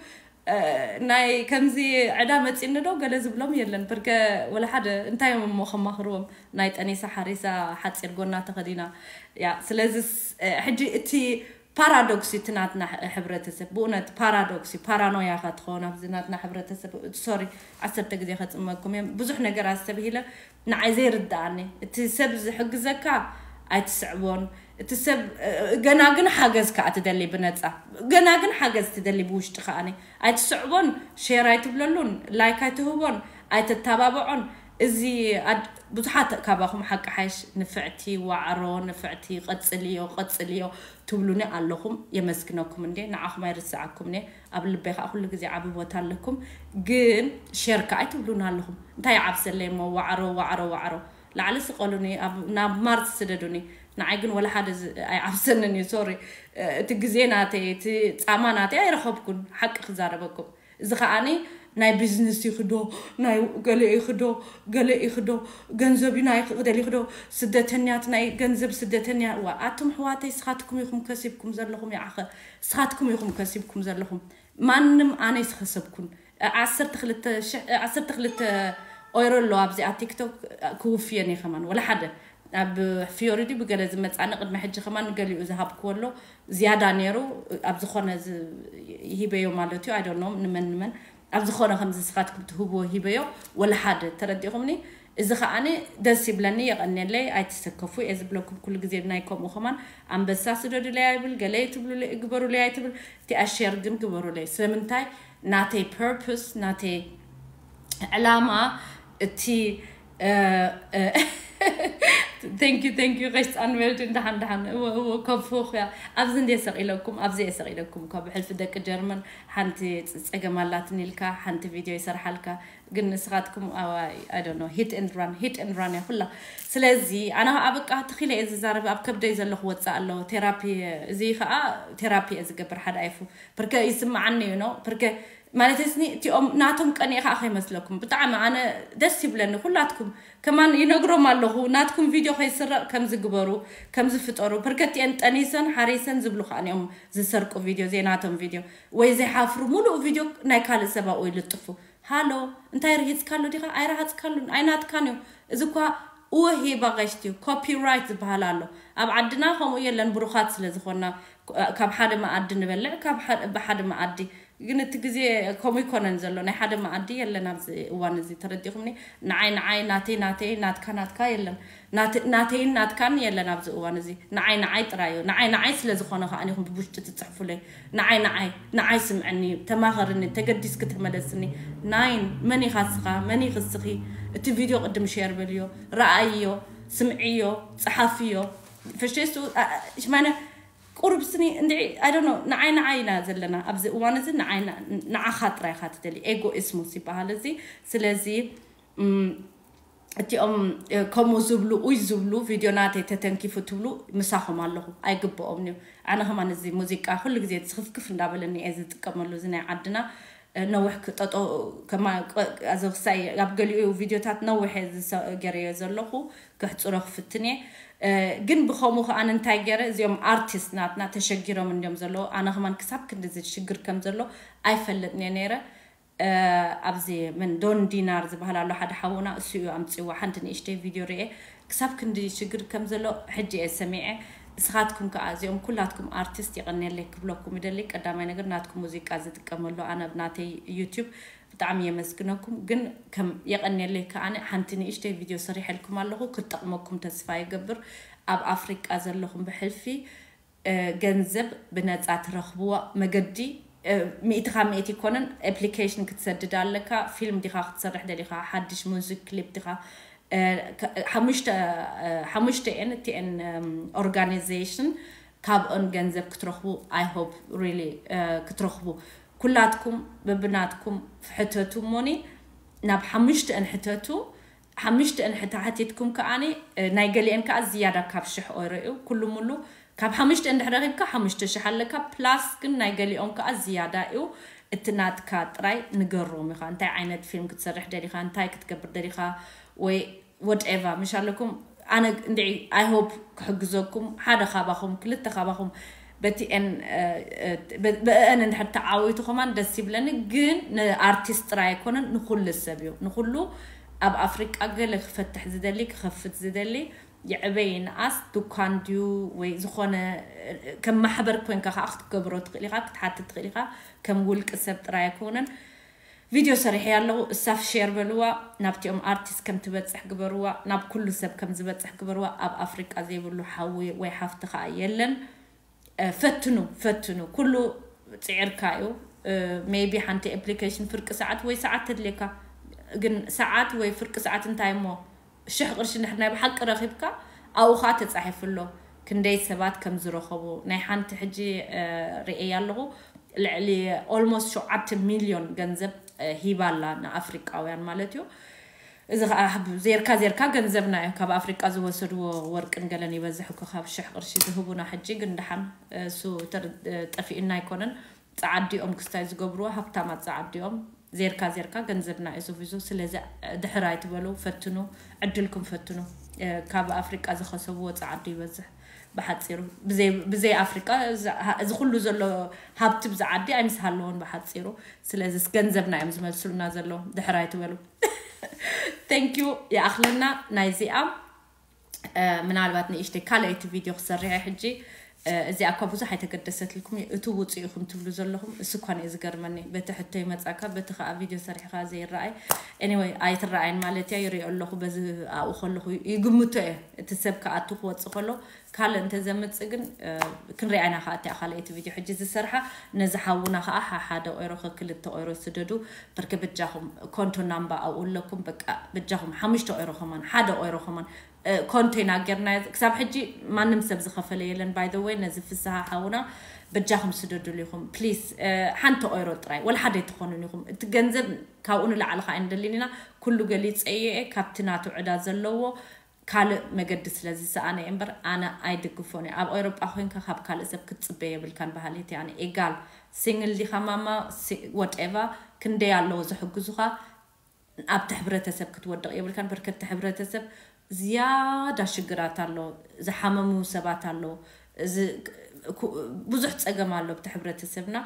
ናይ ከምዚ ዕዳ መፂኒ ዶ ገለ ዝብሎም የለን ብርከ ወላ ሓደ እንታይ እዮም እሞ ከማኽርዎም ናይ ጠኒሳ ሓሪሳ ሓፂር ጎና ተኸዲና ያ ስለዚ ሕጂ እቲ ፓራዶክስ እቲ ናትና ሕብረተሰብ ብእውነት ፓራዶክስ ፓራኖያ ካ ትኸውን ኣብዚ ናትና ሕብረተሰብ ሶሪ ዓሰርተ ግዜ ከፅመኩም እዮም ብዙሕ ነገር ኣስተብሂለ ንዓይ ዘይርድኣኒ እቲ ሰብ ዝሕግዘካ ኣይትስዕቦን እቲ ሰብ ገና ግን ሓገዝ ከዓ ትደሊ ብነፃ ገና ግን ሓገዝ ትደሊ ብውሽጢ ከዓኒ ኣይትስዕቦን ሼር ኣይትብለሉን ላይክ ኣይትህቦን ኣይተተባብዖን እዚ ብዙሓት ካባኹም ሓቂ ሓይሽ ንፍዕቲ ዋዕሮ ንፍዕቲ ቀፅልዮ ቀፅልዮ ትብሉኒ ኣለኹም የመስግነኩም እንዴ ንዓኹም ኣይርስዓኩም እኔ ኣብ ልበይ ከዓ ኩሉ ግዜ ዓቢ ቦታ ኣለኩም ግን ሼር ከዓ ኣይትብሉን ኣለኹም እንታይ ይዓብሰለይ እሞ ዋዕሮ ዋዕሮ ዋዕሮ ላዕሊ ስቀሉኒ ናብ ማርስ ስደዱኒ ንዓይ ግን ወላ ሓደ ዝ- ኣይዓብሰንን እዩ። ሶሪ፣ እቲ ግዜ ናተይ፣ እቲ ጻማ ናተይ ኣይረኸብኩን፣ ሓቂ ክዛረበኩም። እዚ ከዓኒ ናይ ቢዝነስ ይኽዶ፣ ናይ ገለ ይኽዶ፣ ገለ ይኽዶ፣ ገንዘብ ናይ ክደል ይኽዶ፣ ስደተኛት ናይ ገንዘብ ስደተኛ። ዋ ኣቱም ኣሕዋተይ፣ ስኻትኩም ኢኹም ከሲብኩም ዘለኹም። ይዓኸ፣ ስኻትኩም ኢኹም ከሲብኩም ዘለኹም። ማንም ኣነይ ዝኸሰብኩን። ዓሰርተ ክልተ ሽሕ፣ ዓሰርተ ክልተ ኦይሮ ኣሎ ኣብዚኣ ቲክቶክ። ክውፍየን እየ ከማን ወላ ሓደ። ኣብ ፊዮሪ ድዩ ብገለ ዝመጻኒ ቅድሚ ሕጂ ከማን ንገሊኡ ዝሃብክዎ ኣሎ። ዝያዳ ነይሩ፣ ኣብ ዝኾነ ዝ- ሂበዮ ማለት እዩ። ኣይ ዶንት ኖ ንመን ንመን፣ ኣብ ዝኾነ ከም ዝስኻትኩም ትህብዎ ሂበዮ። ወላ ሓደ፣ ተረዲኹምኒ? እዚ ከዓኒ ደስ ይብለኒ፣ የቐንየለይ። ኣይትሰከፉ እየ ዝብለኩም ኩሉ ግዜ። ናይ ከምኡ ከማን ኣንበሳ ስደዱለይ ኣይብል፣ ገለ ትብሉለይ፣ እግበሩለይ ኣይትብል። እቲኣ ሼር ግን ግበሩለይ። ስለምንታይ? ናተይ ፐርፕስ፣ ናተይ ዕላማ፣ እቲ thank you, thank you። ቀሽጣን ሜልቲ እንዳሓን ዳሓን እወ እወ ከፎ ያ። ኣብዚ እንደ ሰቂለኩም፣ ኣብዚ የሰቂለኩም ካብ ሕልፊ ደቂ ጀርመን ሓንቲ ጸገም ኣላትኒ ኢልካ ሓንቲ ቪድዮ ይሰርሓልካ። ግን ንስኻትኩም ኣዋይ፣ I don't know, hit and run, hit and run እያ ኩላ። ስለዚ ኣነ ከዓ በቃ ትኺለ እየ ዝዛረብ፣ ኣብ ከብደይ ዘለኹ ወፅእ ኣለዎ። ቴራፒ፣ እዚ ከዓ ቴራፒ እየ ዝገብር ሓደ ኣይፉ። ብርከ ይስምዓኒ እዩ ነው ብርከ ማለት ስኒ እቲኦም ናቶም ቀኒኤ ከዓ ከይመስለኩም። ብጣዕሚ ኣነ ደስ ይብለኒ። ኩላትኩም ከማን ይነግሮም ኣለኹ፣ ናትኩም ቪድዮ ከይስረቕ ከምዚ ግበሩ፣ ከምዚ ፍጠሩ። ብርከ እቲአን ጠኒሰን ሓሪሰን ዝብሉ ከዓ እዮም ዝሰርቁ ቪድዮ፣ ዘይናቶም ቪድዮ ወይ ዘይሓፍሩ። ሙሉእ ቪድዮ ናይ ካልእ ሰብ ኣብኡ ይልጥፉ። ሃሎ፣ እንታይ ርሂጽካ ኣሎ ዲኻ? ኣይረሃጽካሉን፣ ኣይናትካን እዩ። እዚ እኳ እወ ሂባ ቀሽቲ እዩ፣ ኮፒራይት ዝበሃል ኣሎ። ኣብ ዓድና ከምኡ የለን፣ ብሩኻት ስለ ዝኾና፣ ካብ ሓደ መኣዲ ንበልዕ፣ ካብ ሓደ- ብሓደ መኣዲ። ግን እቲ ግዜ ከምኡ ይኮነን ዘሎ፣ ናይ ሓደ መኣዲ የለን ኣብዚ እዋን እዚ። ተረዲኹምኒ? ንዓይ ንዓይ፣ ናተይ ናተይ፣ ናትካ ናትካ የለን። ናተ- ናተይን ናትካን የለን ኣብዚ እዋን እዚ። ንዓይ ንዓይ ጥራይ እዩ። ንዓይ ንዓይ ስለ ዝኾነ ከኣ ኢኹም ብውሽጢ ትጽሕፉለይ። ንዓይ ንዓይ፣ ንዓይ ስምዕኒ፣ ተማኸርኒ፣ ተገዲስኪ ተመለስኒ። ናይን፣ መን ኢኻ ስኻ? መን ኢኺ ስኺ? እቲ ቪድዮ ቅድም ሼር በልዮ፣ ረኣይዮ፣ ስምዕዮ፣ ጸሓፍዮ። ፈሽቴስቱ ሽማነ ቁሩብ ስኒ እንድዒ፣ I don't know፣ ንዓይ ንዓይ ኢና ዘለና ኣብዚ እዋን እዚ። ንዓይ ን- ንዓኻ ጥራይ ኢኻ ትደሊ። ኤጎ ኢስሙስ ይበሃል እዚ። ስለዚ እም፣ እቲኦም እ፣ ከምኡ ዝብሉ፣ ኡይ ዝብሉ፣ ቪድዮ ናተይ ተተንኪፉ ትብሉ፣ ምሳኹም ኣለኹ። ኣይግብኦም እዩ። ኣነ ከማን እዚ ሙዚቃ ኩሉ ግዜ ስኽፍክፍ እንዳበለኒ እየ ዝጥቀመሉ። እዚ ናይ ዓድና እ፣ ነዊሕ ክጠጦ ከማ- ቀ- ኣዘ ክሳይ ኣብ ገሊኡ ቪድዮታት ነዊሕ እየ ዝሰ- ገይረዮ ዘለኹ። ክሕፅሮ ክፍትን እየ። እ፣ ግን ብኸምኡ ከኣ እንታይ ገይረ፣ እዚኦም ኣርቲስት ናትና ተሸጊሮም እንዲዮም ዘለዉ። ኣነ ከማን ክሳብ ክንድዚ ሽግር ከም ዘሎ ኣይፈልጥን እየ ነይረ። እ፣ ኣብዚ ምን ዶን ዲናር ዝበሃል ኣሎ ሓደ ሓውና፣ እሱ እዩ ኣምፅዋ። ሓንቲ ንእሽተይ ቪድዮ ርኤ፣ ክሳብ ክንዲ ሽግር ከም ዘሎ ሕጂ እየ ሰሚዐ። ንስኻትኩም ከኣ እዚኦም ኩላትኩም ኣርቲስት የቐንየለይ ክብለኩም ይደሊ። ቀዳማይ ነገር ናትኩም ሙዚቃ ዝጥቀመሉ ኣነ ኣብ ናተይ ዩቲዩብ ብጣዕሚ የመስግነኩም። ግን ከም የቐንየለይ ከኣ ሓንቲ ንእሽተይ ቪድዮ ሰሪሐልኩም ኣለኹ፣ ክትጠቕመኩም ተስፋ ይገብር። ኣብ ኣፍሪቃ ዘለኹም ብሕልፊ እ፣ ገንዘብ ብነጻ ትረኽብዋ መገዲ እ፣ ሚእቲ ካብ ሚእቲ ይኮነን። ኣፕሊኬሽን ክትሰድድ ኣለካ። ፊልም ዲኻ ክትሰርሕ ደሊኻ፣ ሓድሽ ሙዚክ ክሊፕ ዲኻ፣ እ፣ ከ- ሓሙሽተ እ፣ ሓሙሽተ እየን እቲአን ኦርጋናይዜሽን። ካብኦን ገንዘብ ክትረኽቡ፣ I hope really ክትረኽቡ። ኩላትኩም በብናትኩም ሕተቱ እሞኒ፣ ናብ ሓሙሽተአን ሕተቱ። ሓሙሽተአን ሕተ ሓቲትኩም ከኣኒ እ፣ ናይ ገሊአን ከኣ ዝያዳ ካብ ሽሕ ኦይሮ እዩ። ኩሉ ሙሉ ካብ ሓሙሽተ እንድሕር ረኺብካ ሓሙሽተ ሽሕ ኣለካ። ፕላስ ግን ናይ ገሊኦም ከኣ ዝያዳ እዩ። እቲ ናትካ ጥራይ ንገሮም ኢኻ። እንታይ ዓይነት ፊልም ክትሰርሕ ደሊኻ፣ እንታይ ክትገብር ደሊኻ፣ ወይ ወትኤቨር ምሽ ኣለኩም። ኣነ እንድዒ I hope ክሕግዘኩም፣ ሓደ ካባኹም ክልተ ካባኹም በቲአን እ፣ እ፣ በ- በእአን እንድሕር ተዓዊቱ ከማን ደስ ይብለኒ። ግን ንኣርቲስት ጥራይ ኣይኮነን፣ ንኩሉ ሰብ እዩ። ንኩሉ ኣብ ኣፍሪቃ ገለ ክፈትሕ ዝደሊ፣ ክኸፍት ዝደሊ፣ ይዕበይ ይንኣስ፣ ዱኳን ድዩ ወይ ዝኾነ እ፣ ከም ማሕበር ኮንካ ከዓ ክትገብሮ ትኽእል ኢኻ፣ ክትሓትት ትኽእል ኢኻ። ከም ውልቂ ሰብ ጥራይ ኣይኮነን። ቪድዮ ሰሪሐ ኣለኹ፣ እሳፍ ሼር በልዋ፣ ናብቲኦም ኣርቲስት ከም ትበጽሕ ግበርዋ፣ ናብ ኩሉ ሰብ ከም ዝበጽሕ ግበርዋ። ኣብ ኣፍሪቃ ዘይብሉ ሓዊ ወይ ሓፍቲ ከዓ የለን። እ፣ ፈትኑ፣ ፈትኑ። ኩሉ ጽዒርካ እዩ። ሜቢ ሓንቲ ኣፕሊኬሽን ፍርቂ ሰዓት ወይ ሰዓት ተድልየካ፣ ግን ሰዓት ወይ ፍርቂ ሰዓት እንታይ እሞ ሽሕ ቅርሺ እንድሕር ናይ ብሓቂ ረኺብካ ኣብኡ ከዓ ተጻሒፉ ኣሎ ክንደይ ሰባት ከም ዝረኸቡ። ናይ ሓንቲ ሕጂ እ፣ ርእየ ኣለኹ ልዕሊ ኦልሞስት ሸውዓተ ሚልዮን ገንዘብ እ፣ ሂባ ኣላ ንኣፍሪቃውያን ማለት እዩ። እዚ ከዓ ብ-፣ ዜርካ ዜርካ ገንዘብና እዩ። ካብ ኣፍሪቃ ዝወሰድዎ ወርቅን ገለን ይበዝሕ እኮ፣ ካብ ሽሕ ቅርሺ ዝህቡና። ሕጂ ግን ደሓን፣ እ፣ እሱ ተር-፣ እ፣ ጠፊኡና ኣይኮነን። ጸዓዲኦም ክስታይ ዝገብርዎ ሃብታማት ጸዓዲኦም። ዜርካ ዜርካ ገንዘብና እዩ ዝብዙ። ስለዚ፣ እ፣ ድሕር ኣይትበሉ፣ ፈትኑ፣ ዕድልኩም ፈትኑ። እ፣ ካብ ኣፍሪቃ ዝኸሰብዎ ጸዓዱ ይበዝሕ። ብሓጺሩ፣ ብዘይ፣ ብዘይ ኣፍሪቃ እዚ፣ እዚ ኩሉ ዘሎ ሃብቲ ብዚ ዓዲ ኣይምስሃለዎን ብሓጺሩ። ስለዚ ገንዘብና እዮም ዝመልሱልና ዘለዉ። ድሕር ኣይትበሉ። Thank you። ይኣኽለና ናይዚኣ። እ፣ ምናልባት ንእሽተይ ካልኣይቲ ቪድዮ ክሰርሕ እየ ሕጂ። እ፣ እዚኣ እኳ ብዙሕ ኣይተገደሰትልኩም እዩ። እቲ ውፅእ ኢኹም ትብሉ ዘለኹም፣ እሱ እኳ ንእየ ዝገርመኒ። በቲ ሕቶ ይመጻካ፣ በቲ ከዓ ቪድዮ ሰሪሕካ ዘይረኣይ። Anyway፣ ኣይትረኣይን ማለት እያ፣ ይሪኦ ኣለኹ። በዚ ኣብኡ ከለኹ ይግምቶ እየ። እቲ ሰብ ክኣቱ ክወፅእ ከሎ ካልእ እንተዘምጽእ ግን፣ እ፣ ክንሪኣ ኢና ከዓ እቲኣ ካልኣይቲ ቪድዮ ሕጂ ዝሰርሓ። ነዚ ሓውና ከዓ ሓ-፣ ሓደ ኦይሮ ከክልተ ኦይሮ ስደዱ። ብርክ በጃኹም ኮንቶ ናምባ ኣብኡ ኣለኩም። በቃ በጃኹም ሓሙሽተ ኦይሮ ከማን፣ ሓደ ኦይሮ ከማን፣ እ፣ ኮንቶ ኢና ጌርና። ክሳብ ሕጂ ማንም ሰብ ዝኸፈለ የለን። By the way፣ ነዚ ፍስሃ ሓውና በጃኹም ስደዱሉ ኢኹም ፕሊስ። እ፣ ሓንቲ ኦይሮ ጥራይ፣ ወላ ሓደ ኣይትኾኑን ኢኹም። እቲ ገንዘብ ካብኡ ንላዕሊ ከዓ ኣይንደልን ኢና። ኩሉ ገሊጸዮ እየ፣ ካብቲ ናቱ ዕዳ ዘለዎ ካልእ መገዲ ስለ ዝሰኣነ እየ እምበር፣ ኣነ ኣይድግፎን እየ። ኣብ ኤውሮጳ ኮይንካ ካብ ካልእ ሰብ ክትጽበ የብልካን በሃሊት እየ ኣነ። ኤጋል፣ ሲንግል ዲኻ ማማ፣ ሲ-፣ ወትኤቨር፣ ክንደይ ኣለዉ ዝሕግዙኻ፣ ኣብቲ ሕብረተሰብ ክትወድቕ የብልካን። በርከቲ ሕብረተሰብ ዝያዳ ሽግራት ኣሎ፣ ዝሓመሙ ሰባት ኣሎ፣ እዚ፣ ኩ-፣ ብዙሕ ጸገም ኣሎ ኣብቲ ሕብረተሰብና።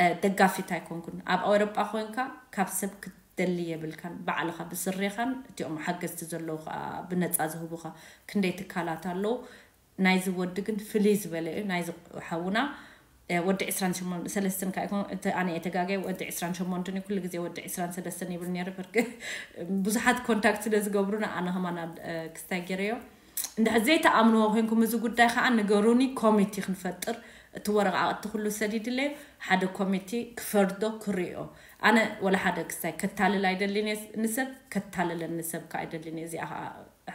እ፣ ደጋፊት ኣይኮንኩን። ኣብ ኣውሮጳ ኮይንካ ካብ ሰብ ክትደሊ የብልካን። ባዕልኻ ብስሬኻን እቲኦም ሓገዝቲ ዘለዉ ኸኣ ብነጻ ዝህቡኻ ክንደይ ትካላት ኣለዉ። ናይዚ ወዲ ግን ፍልይ ዝበለ እዩ። ናይዚ ሓውና፣ እ፣ ወዲ ዕስራን ሸሞንተን፣ ሰለስተን ከኣ ይኮን፣ እቲ ኣነ እየ ተጋግየ፣ ወዲ ዕስራን ሸሞንተን እዩ። ኩሉ ግዜ ወዲ ዕስራን ሰለስተን ይብል ነይሩ። ብርግ-፣ ብዙሓት ኮንታክት ስለ ዝገብሩና ኣነ ከማን ኣብ፣ እ፣ ክስታይ ገይረዮ። እንድሕር ዘይተኣምንዎ ኮይንኩም እዚ ጉዳይ ከዓ ንገሩኒ፣ ኮሚቲ ክንፈጥር። እቲ ወረቓቕቲ ኩሉ ሰዲድለይ፣ ሓደ ኮሚቲ ክፈርዶ ክርእዮ። ኣነ ወላ ሓደ ክስታይ ከታልል ኣይደልን እየ ንሰብ፣ ከታልለኒ ሰብ ከዓ ኣይደልን እየ። እዚኣ ከዓ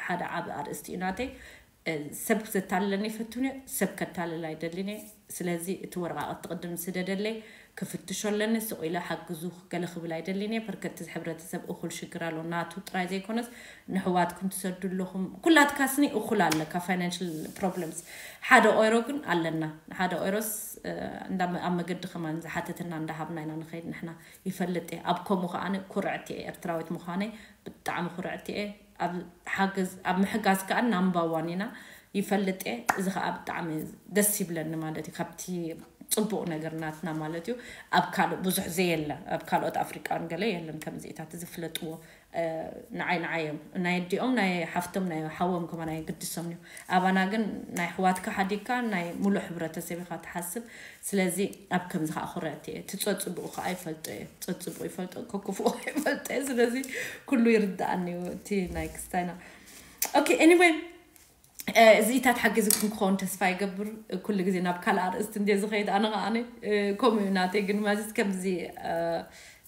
ሓደ ዓቢ ኣርእስቲ እዩ ናተይ። እ፣ ሰብ ዘታልለኒ ይፈትን እየ፣ ሰብ ከታልል ኣይደልን እየ። ስለዚ እቲ ወረቓቕቲ ቅድም ስደደለይ፣ ክፍትሾ ኣለኒ፣ ስቕ ኢለ ሓግዙ ገለ ክብል ኣይደልን እየ። በርከቲ ሕብረተሰብ እኹል ሽግር ኣሎ፣ ናቱ ጥራይ ዘይኮነስ ንሕዋትኩም ትሰዱ ኣለኹም። ኩላትካስኒ እኹል ኣለካ ፋይናንሽል ፕሮብለምስ። ሓደ ኦይሮ ግን ኣለና። ሓደ ኦይሮስ፣ እ፣ እንዳ፣ ኣብ መገዲ ከማን ዝሓተትና እንዳሃብና ኢና ንኸይድ ንሕና። ይፈልጥ እየ። ኣብ ከምኡ ከኣ ኩርዕቲ እየ፣ ኤርትራዊት ምዃነይ ብጣዕሚ ኩርዕቲ እየ። ኣብ ሓገዝ፣ ኣብ ምሕጋዝ ከኣ ናምባ ዋን ኢና። ይፈልጥ እየ። እዚ ከኣ ብጣዕሚ ደስ ይብለኒ ማለት እዩ። ካብቲ ጽቡቕ ነገር ናትና ማለት እዩ። ኣብ ካልእ ብዙሕ ዘየለ፣ ኣብ ካልኦት ኣፍሪቃን ገለ የለን ከምዚኢታት ዝፍለጥዎ። እ፣ ንዓይ ንዓዮም፣ ናይ ኣዲኦም፣ ናይ ሓፍቶም፣ ናይ ሓዎም ከማን ኣይግድሶምን እዩ። ኣባና ግን ናይ ኣሕዋትካ ሓዲግካ ናይ ሙሉእ ሕብረተሰብ ኢኻ ትሓስብ። ስለዚ ኣብ ከምዚ ከኣ ኩርዕቲ እየ። እቲ ጸጽቡቑ ከኣ ይፈልጦ እየ። ጸጽቡቑ ይፈልጦ፣ ከክፉኡ ይፈልጦ እየ። ስለዚ ኩሉ ይርድኣኒ እዩ እቲ ናይ ክስታይና። ኦኬ፣ ኤኒዌይ፣ እ፣ እዚኢታት ሓጊዝኩም ክኸውን ተስፋ ይገብር። ኩሉ ግዜ ናብ ካልእ ኣርእስቲ እንድየ ዝኸይድ ኣነ ከኣ፣ እ፣ ከምኡ እዩ ናተይ። ግን ማዚስ ከምዚ፣ እ፣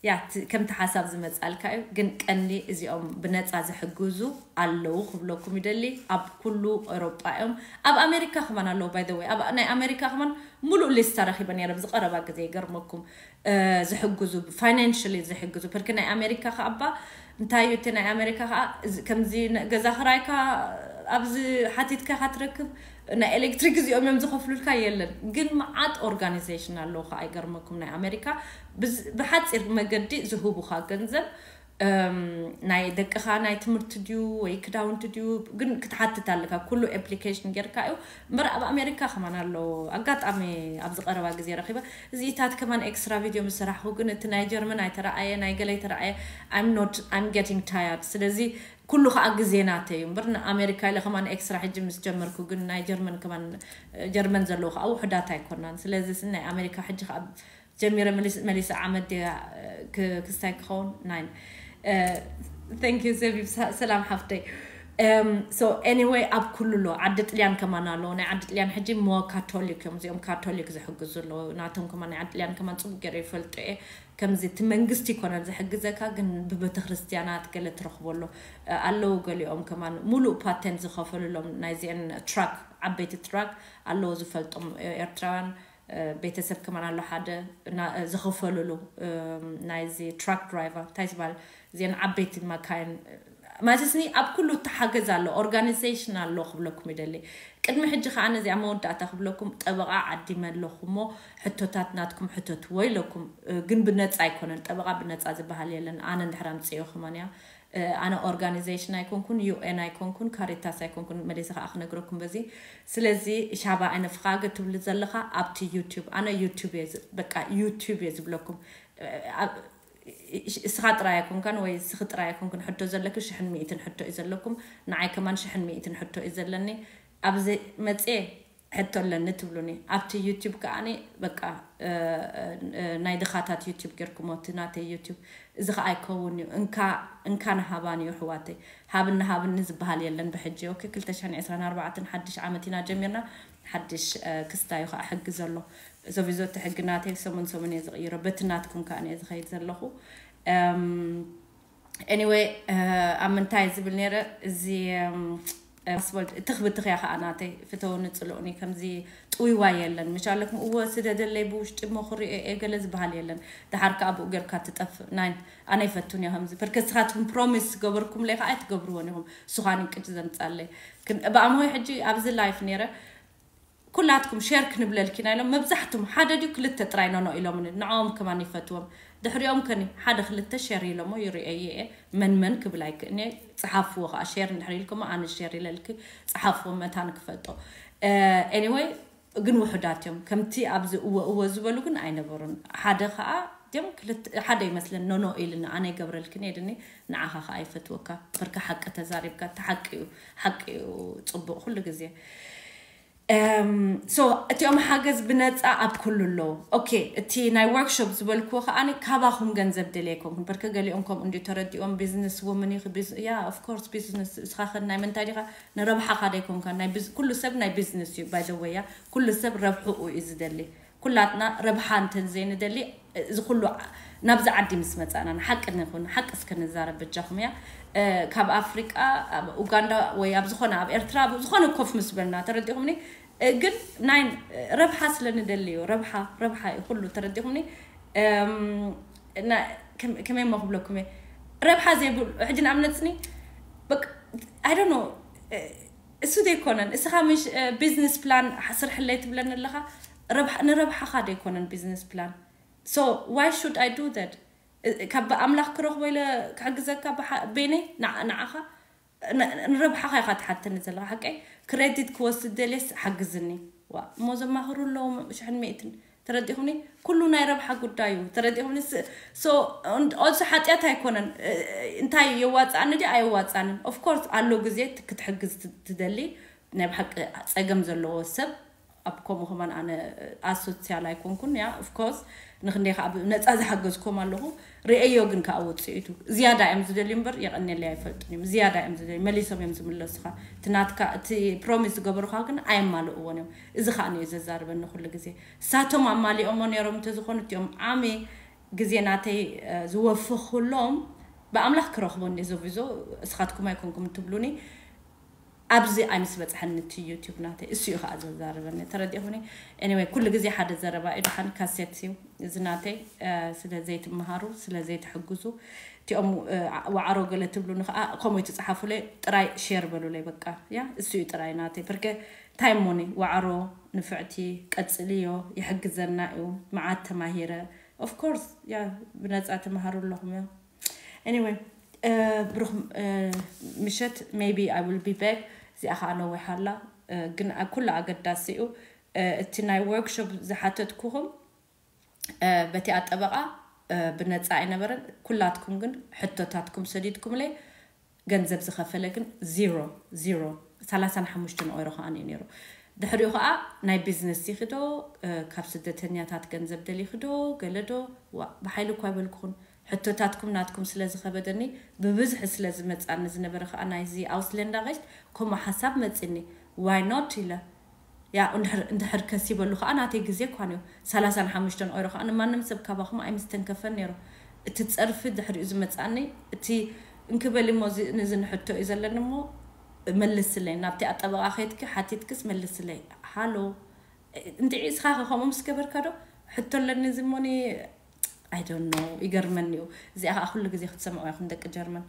ያ፣ እቲ፣ ከምቲ ሓሳብ ዝመጻልካ እዩ። ግን ቀንዲ እዚኦም ብነጻ ዝሕግዙ ኣለዉ ክብለኩም ይደሊ። ኣብ ኩሉ ኤውሮጳ እዮም። ኣብ ኣሜሪካ ከማን ኣለዉ። By the way፣ ኣብ ናይ ኣሜሪካ ከማን ሙሉእ ሊስታ ረኺበ ነይረ ኣብዚ ቀረባ ግዜ፣ ይገርመኩም። እ፣ ዝሕግዙ፣ ፋይናንሽሊ ዝሕግዙ። ብርክ ናይ ኣሜሪካ ከኣ እባ እንታይ እዩ እቲ ናይ ኣሜሪካ ከኣ፣ እዚ፣ ከምዚ ነ-፣ ገዛ ክራይካ ኣብዚ ሓቲትካ ኢኻ ትረክብ፣ ናይ ኤሌክትሪክ እዚኦም እዮም ዝኸፍሉልካ፣ የለን። ግን መዓት ኦርጋናይዜሽን ኣለዉ ከኣ፣ ኣይገርመኩም፣ ናይ ኣሜሪካ ብዝ-፣ ብሓጺር መገዲ ዝህቡኻ ገንዘብ፣ እም፣ ናይ ደቅኻ ናይ ትምህርቲ ድዩ ወይ ክዳውንቲ ድዩ፣ ግን ክትሓትት ኣለካ። ኩሉ ኣፕሊኬሽን ጌርካ እዩ። እምበር ኣብ ኣሜሪካ ከማን ኣሎ። ኣጋጣሚ ኣብዚ ቀረባ ግዜ ረኺበ። እዚታት ከማን ኤክስትራ ቪድዮ ምስ ሰራሕኹ፣ ግን እቲ ናይ ጀርመን ኣይተረኣየ፣ ናይ ገለ ኣይተረኣየ። I'm not, I'm getting tired። ስለዚ ኩሉ ከኣ ግዜ ናተይ እዩ። እምበር ንኣሜሪካ ኢለ ከማን ኤክስትራ ሕጂ ምስ ጀመርኩ፣ ግን ናይ ጀርመን ከማን፣ ጀርመን ዘለዉ ከኣ ውሑዳት ኣይኮናን። ስለዚ ስ-፣ ናይ ኣሜሪካ ሕጂ ከኣ ጀሚረ መሊስ-፣ መሊሰ ዓመት ድያ፣ እ፣ ክ-፣ ክስታይ ክኸውን? ናይን። እ፣ thank you ዘቢብ፣ ሰ-፣ ሰላም ሓፍተይ። እም፣ so anyway፣ ኣብ ኩሉ ኣሎ። ዓዲ ጥልያን ከማን ኣሎ። ናይ ዓዲ ጥልያን ሕጂ እሞ ካቶሊክ እዮም። እዚኦም ካቶሊክ ዝሕግዙ ኣለዉ። ናቶም ከማን ናይ ዓዲ ጥልያን ከማን ጽቡቅ ገይረ ይፈልጦ እየ። ከምዚ እቲ መንግስቲ ይኮነን ዝሕግዘካ፣ ግን ብቤተክርስትያናት ገለ ትረኽቦ ኣሎ። እ፣ ኣለዉ ገሊኦም ከማን ሙሉእ ፓተንት ዝኸፈሉሎም ናይዚአን ትራክ፣ ዓበይቲ ትራክ ኣለዉ ዝፈልጦም፣ እ፣ ኤርትራውያን። እ፣ ቤተሰብ ከማን ኣሎ ሓደ እና-፣ እ፣ ዝኸፈልሉ፣ እ፣ ናይዚ ትራክ ድራይቨር፣ እንታይ ዝበሃል፣ እዚአን ዓበይቲ መካይን፣ እ፣ ማለትስኒ ኣብ ኩሉ እተሓገዝ ኣሎ፣ ኦርጋኒዜሽን ኣሎ ክብለኩም ይደሊ። ቅድሚ ሕጂ ከዓ ነዚኣ መወዳእታ ክብለኩም፣ ጠበቓ ዓዲመ ኣለኹ እሞ ሕቶታት ናትኩም ሕተትዎ ኢለኩም። እ፣ ግን ብነፃ ኣይኮነን፣ ጠበቓ ብነፃ ዝበሃል የለን። ኣነ እንድሕር ኣምፅዮ ከማን እያ። እ፣ ኣነ ኦርጋኒዜሽን ኣይኮንኩን፣ ዩ ኤን ኣይኮንኩን፣ ካሪታስ ኣይኮንኩን፣ መሊሰ ከዓ ክነግረኩም በዚ። ስለዚ ሻባ ኣይነ ፍኻገ ትብሊ ዘለኻ ኣብቲ ዩቲዩብ፣ ኣነ ዩቲዩብ እየ ዝ-፣ በቃ ዩቲዩብ እየ ዝብለኩም። እ፣ ኣብ-፣ እስኻ ጥራይ ኣይኮንካን ወይ እስኺ ጥራይ ኣይኮንክን ሕቶ ዘለኪ፣ ሽሕን ሚእትን ሕቶ እዩ ዘለኩም። ንዓይ ከማን ሽሕን ሚእትን ሕቶ እዩ ዘለኒ። ኣብዚ መፅየ ሕቶ ኣለኒ ትብሉኒ። ኣብቲ ዩቲዩብ ከዓኒ በቃ፣ እ፣ እ፣ ናይ ድኻታት ዩቲዩብ ጌርኩሞ፣ እቲ ናተይ ዩቲዩብ። እዚ ከኣ ኣይከውን እዩ። እንካ፣ እንካን ሃባን እዩ ኣሕዋተይ። ሃብኒ ሃብኒ ዝበሃል የለን ብሕጂ። ኦኬ፣ ክልተ ሽሕን ዕስራን ኣርባዕተን ሓድሽ ዓመት ኢና ጀሚርና። ሓድሽ፣ እ፣ ክስታይ እዩ ከኣ ሕጊ ዘሎ። ዞቪዞ እቲ ሕጊ ናተይ ሰሙን ሰሙን እየ ዝቕይሮ። በቲ ናትኩም ከኣ እየ ዝኸይድ ዘለኹ። እም፣ ኤኒወይ፣ እ፣ ኣብ ምንታይ ዝብል ነይረ? እዚ፣ እም፣ እ፣ ፓስወርድ ትኽ ብትኽ እያ ከኣ ናተይ። ፍተውኒ ጽልኡኒ፣ ከምዚ ጥውይዋይ የለን። ምሽ ኣለኩም፣ እወ፣ ስደደለይ ብውሽጢ እሞ ክሪኦ እየ ገለ ዝበሃል የለን። ደሓር ከኣ ብኡ ጌርካ ትጠፍእ። ናይ፣ ኣነ ይፈቱን እየ ከምዚ። በርከ ስኻትኩም ፕሮሚስ ዝገበርኩምለይ ከኣ ኣይትገብርዎን ኢኹም። ስኻን ቅጭ ዘምጻለይ። ግን ብኣምሆይ ሕጂ ኣብዚ ላይፍ ነይረ፣ ኩላትኩም ሼር ክንብለልኪ ኢና ኢሎም። መብዛሕትም ሓደ ድዩ ክልተ ጥራይ ኖኖ ኢሎምኒ። ንዕኦም ከማን ይፈትዎም። ድሕሪኦም ከኒ ሓደ ክልተ ሼር ኢሎሞ ይርእየ እየ። መን መን ክብል ኣይክእልኒ። ጽሓፍዎ ከኣ፣ ሼር እንድሕር ኢልኩሞ ኣነ ሼር ኢለልኪ፣ ጽሓፍዎ መታን ክፈልጦ። እ፣ ኤኒወይ፣ ግን ውሑዳት እዮም። ከምቲ ኣብዚ እወ እወ ዝበሉ ግን ኣይነበሩን። ሓደ ከኣ ድዮም ክልተ፣ ሓደ ይመስለን ኖኖ ኢልኒ፣ ኣነ ይገብረልክን እየ ድኒ፣ ንዓኻ ከኣ ይፈትወካ። በርካ ሓቂ ተዛሪብካ፣ እቲ ሓቂ እዩ፣ ሓቂ እዩ ጽቡቕ ኩሉ ግዜ። እም፣ ሶ፣ እቲኦም ሓገዝ ብነጻ ኣብ ኩሉ ኣለዉ። ኦኬ፣ እቲ ናይ ወርክሾፕ ዝበልክዎ ከኣ ካባኹም ገንዘብ ደልየ ኣይኮንኩን። በርከ ገሊኦም ከምኡ እንዲ ተረዲኦም፣ ቢዝነስ ውመን ኢኺ፣ ቢዝ-፣ ያ፣ ኦፍ ኮርስ፣ ቢዝነስ፣ እስኻ ኸ ናይ ምንታይ ዲኻ? ንረብሓኻ ዶ ኣይኮንካ? ናይ ቢዝ-፣ ኩሉ ሰብ ናይ ቢዝነስ እዩ፣ ባይ ዘ ወይ፣ ያ። ኩሉ ሰብ ረብሕኡ እዩ ዝደሊ። ኩላትና ረብሓ እንተን ዘይንደሊ፣ እዚ ኩሉ ዓ-፣ ናብዚ ዓዲ ምስ መጻእና፣ ንሓቂ ንኹን፣ ሓቂ እስከ ንዛረብ በጃኹም፣ ያ። እ፣ ካብ ኣፍሪቃ፣ ኣብ ኡጋንዳ ወይ ኣብ ዝኾነ፣ ኣብ ኤርትራ፣ ኣብ ዝኾነ ኮፍ ምስ በልና፣ ተረዲኹምኒ? እ፣ ግን ናይ ረብሓ ስለ ንደሊ እዩ። ረብሓ፣ ረብሓ እዩ ኩሉ፣ ተረዲኹምኒ? እም፣ እና፣ ከም-፣ ከመይ እሞ ክብለኩም እየ? ረብሓ ዘይብሉ፣ ሕጂ ንኣብነትኒ፣ በቃ፣ I don't know፣ እ፣ እሱ ዘይኮነን፣ እስኻ ምሽ፣ እ፣ ቢዝነስ ፕላን ስርሕለይ ትብለኒ ኣለኻ፣ ረብሓ-፣ ንረብሓኻ ዘይኮነን ቢዝነስ ፕላን። So, why should I do that? እ፣ ካብ ኣምላኽ ክረኽቦ ኢለ ክሕግዘካ ብሓ-፣ በይነይ፣ ንዓ-፣ ንዓኻ፣ ን-፣ ንረብሓኻ ኢኻ ትሓተኒ ዘለኻ፣ ሓቀይ? ክሬዲት ክወስድ ደልየስ ሓግዝኒ። ዋ፣ እሞ ዘማኽሩ ኣለዎም ሽሕን ሚእትን። ተረዲኹምኒ? ኩሉ ናይ ረብሓ ጉዳይ እዩ። ተረዲኹምኒ? ስ-፣ so፣ ኦልሶ ሓጢኣት ኣይኮነን። እ፣ እንታይ የዋፅኣኒ ድዩ ኣየዋፅኣንን? ኦፍ ኮርስ፣ ኣሎ ግዜ ት-፣ ክትሕግዝ ት-፣ ትደሊ። ናይ ብሓቂ ጸገም ዘለዎ ሰብ፣ ኣብ ከምኡ ከማን ኣነ ኣሶሲያል ኣይኮንኩን፣ ያ፣ ኦፍ ኮርስ፣ ንኽንደይ ከኣ ብ-፣ ነጻ ዝሓገዝኩም ኣለኹ። ርእየዮ ግን ከኣ ውጽኢቱ። ዝያዳ እዮም ዝደልዩ እምበር የቐንየለይ ኣይፈልጡን እዮም። ዝያዳ እዮም ዝደልዩ። መሊሶም እዮም ዝምለሱኻ። እቲ ናትካ፣ እቲ ፕሮሚስ ዝገበሩኻ ግን ኣየማልእዎን እዮም። እዚ ከኣ ንዩ ዘዛርበኒ ኩሉ ግዜ። እሳቶም ኣማሊኦሞ ነይሮም እንተዝኾኑ፣ እቲኦም ዓሚ ግዜ ናተይ፣ እ፣ ዝወፈኹሎም፣ ብኣምላኽ ክረኽቦ እንደ ዞቪዞ፣ እስኻትኩም ኣይኮንኩም ትብሉኒ። ኣብዚ ኣይምስ በጽሐኒ እቲ ዩቲዩብ ናተይ፣ እሱ እዩ ከኣ ዘዛርበኒ። ተረዲኹኒ? ኤኒወይ፣ ኩሉ ግዜ ሓደ ዘረባ እዩ፣ ደሓን ካሴት እዩ እዚ ናተይ። እ፣ ስለ ዘይትመሃሩ፣ ስለ ዘይትሕግዙ፣ እቲኦም፣ እ፣ ዋዕሮ ገለ ትብሉኒ ከኣ፣ ከምኡ ይትጽሓፉለይ፣ ጥራይ ሼር በሉለይ፣ በቃ። ያ፣ እሱ እዩ ጥራይ ናተይ። በርከ እንታይ እሞኒ፣ ዋዕሮ ንፍዕቲ፣ ቀጽልዮ፣ ይሕግዘና እዩ፣ መዓት ተማሂረ። ኦፍ ኮርስ፣ ያ፣ ብነጻ ትመሃሩ ኣለኹም፣ ያ። ኤኒወይ፣ እ፣ ብሩኽ፣ እ፣ ምሸት፣ maybe I will be back። እዚኣ ኸዓ ነዊሓ ኣላ፣ እ፣ ግን ኣ-፣ ኩሉ ኣገዳሲ እዩ። እ፣ እቲ ናይ ወርክሾፕ ዝሓተትኩኹም፣ እ፣ በቲኣ ጠበቓ፣ እ፣ ብነጻ ኣይነበረን። ኩላትኩም ግን ሕቶታትኩም ሰዲድኩምለይ፣ ገንዘብ ዝኸፈለ ግን ዚሮ፣ ዚሮ፣ ሰላሳን ሓሙሽተን ኦይሮ ኸዓ እዩ ነይሩ። ድሕሪኡ ኸዓ ናይ ቢዝነስ ኢኺ ዶ፣ እ፣ ካብ ስደተኛታት ገንዘብ ደሊኺ ዶ፣ ገለ ዶ፣ ዋ፣ ብሓይሊ እኳ ኣይበልኩኹን። ሕቶታትኩም ናትኩም ስለ ዝኸበደኒ፣ ብብዝሒ ስለ ዝመጻኒ ዝነበረ ኸኣ ናይዚ ኣውስሌንዳ ቐሽት ከምኡ ሓሳብ መጺኒ። ዋይ ኖት ኢለ። ያ፣ እንድሕር፣ እንድሕር ከሲበሉ ኸኣ ናተይ ግዜ እኳ ነዮ። ሰላሳን ሓሙሽተን ኦይሮ ኸኣ ንማንም ሰብ ካባኹም ኣይምስተንከፈን ነይሩ። እቲ ጸርፊ ድሕሪኡ ዝመጻኒ፣ እቲ እንክበል እሞ እዚ፣ ነዚ ንሕቶ እዩ ዘለኒ እሞ መልስለይ። ናብቲ ኣጠበቓ ኸይድኪ ሓቲትክስ መልስለይ። ሃሎ፣ እንድዒ እስኻ ኸ ከምኡ ምስ ገበርካ ዶ? ሕቶ ኣለኒ እዚ እሞኒ፣ I don't know፣ ይገርመኒ እዩ። እዚኣ ኸዓ ኩሉ ግዜ ክትሰምዑ ኢኹም ደቂ ጀርመን።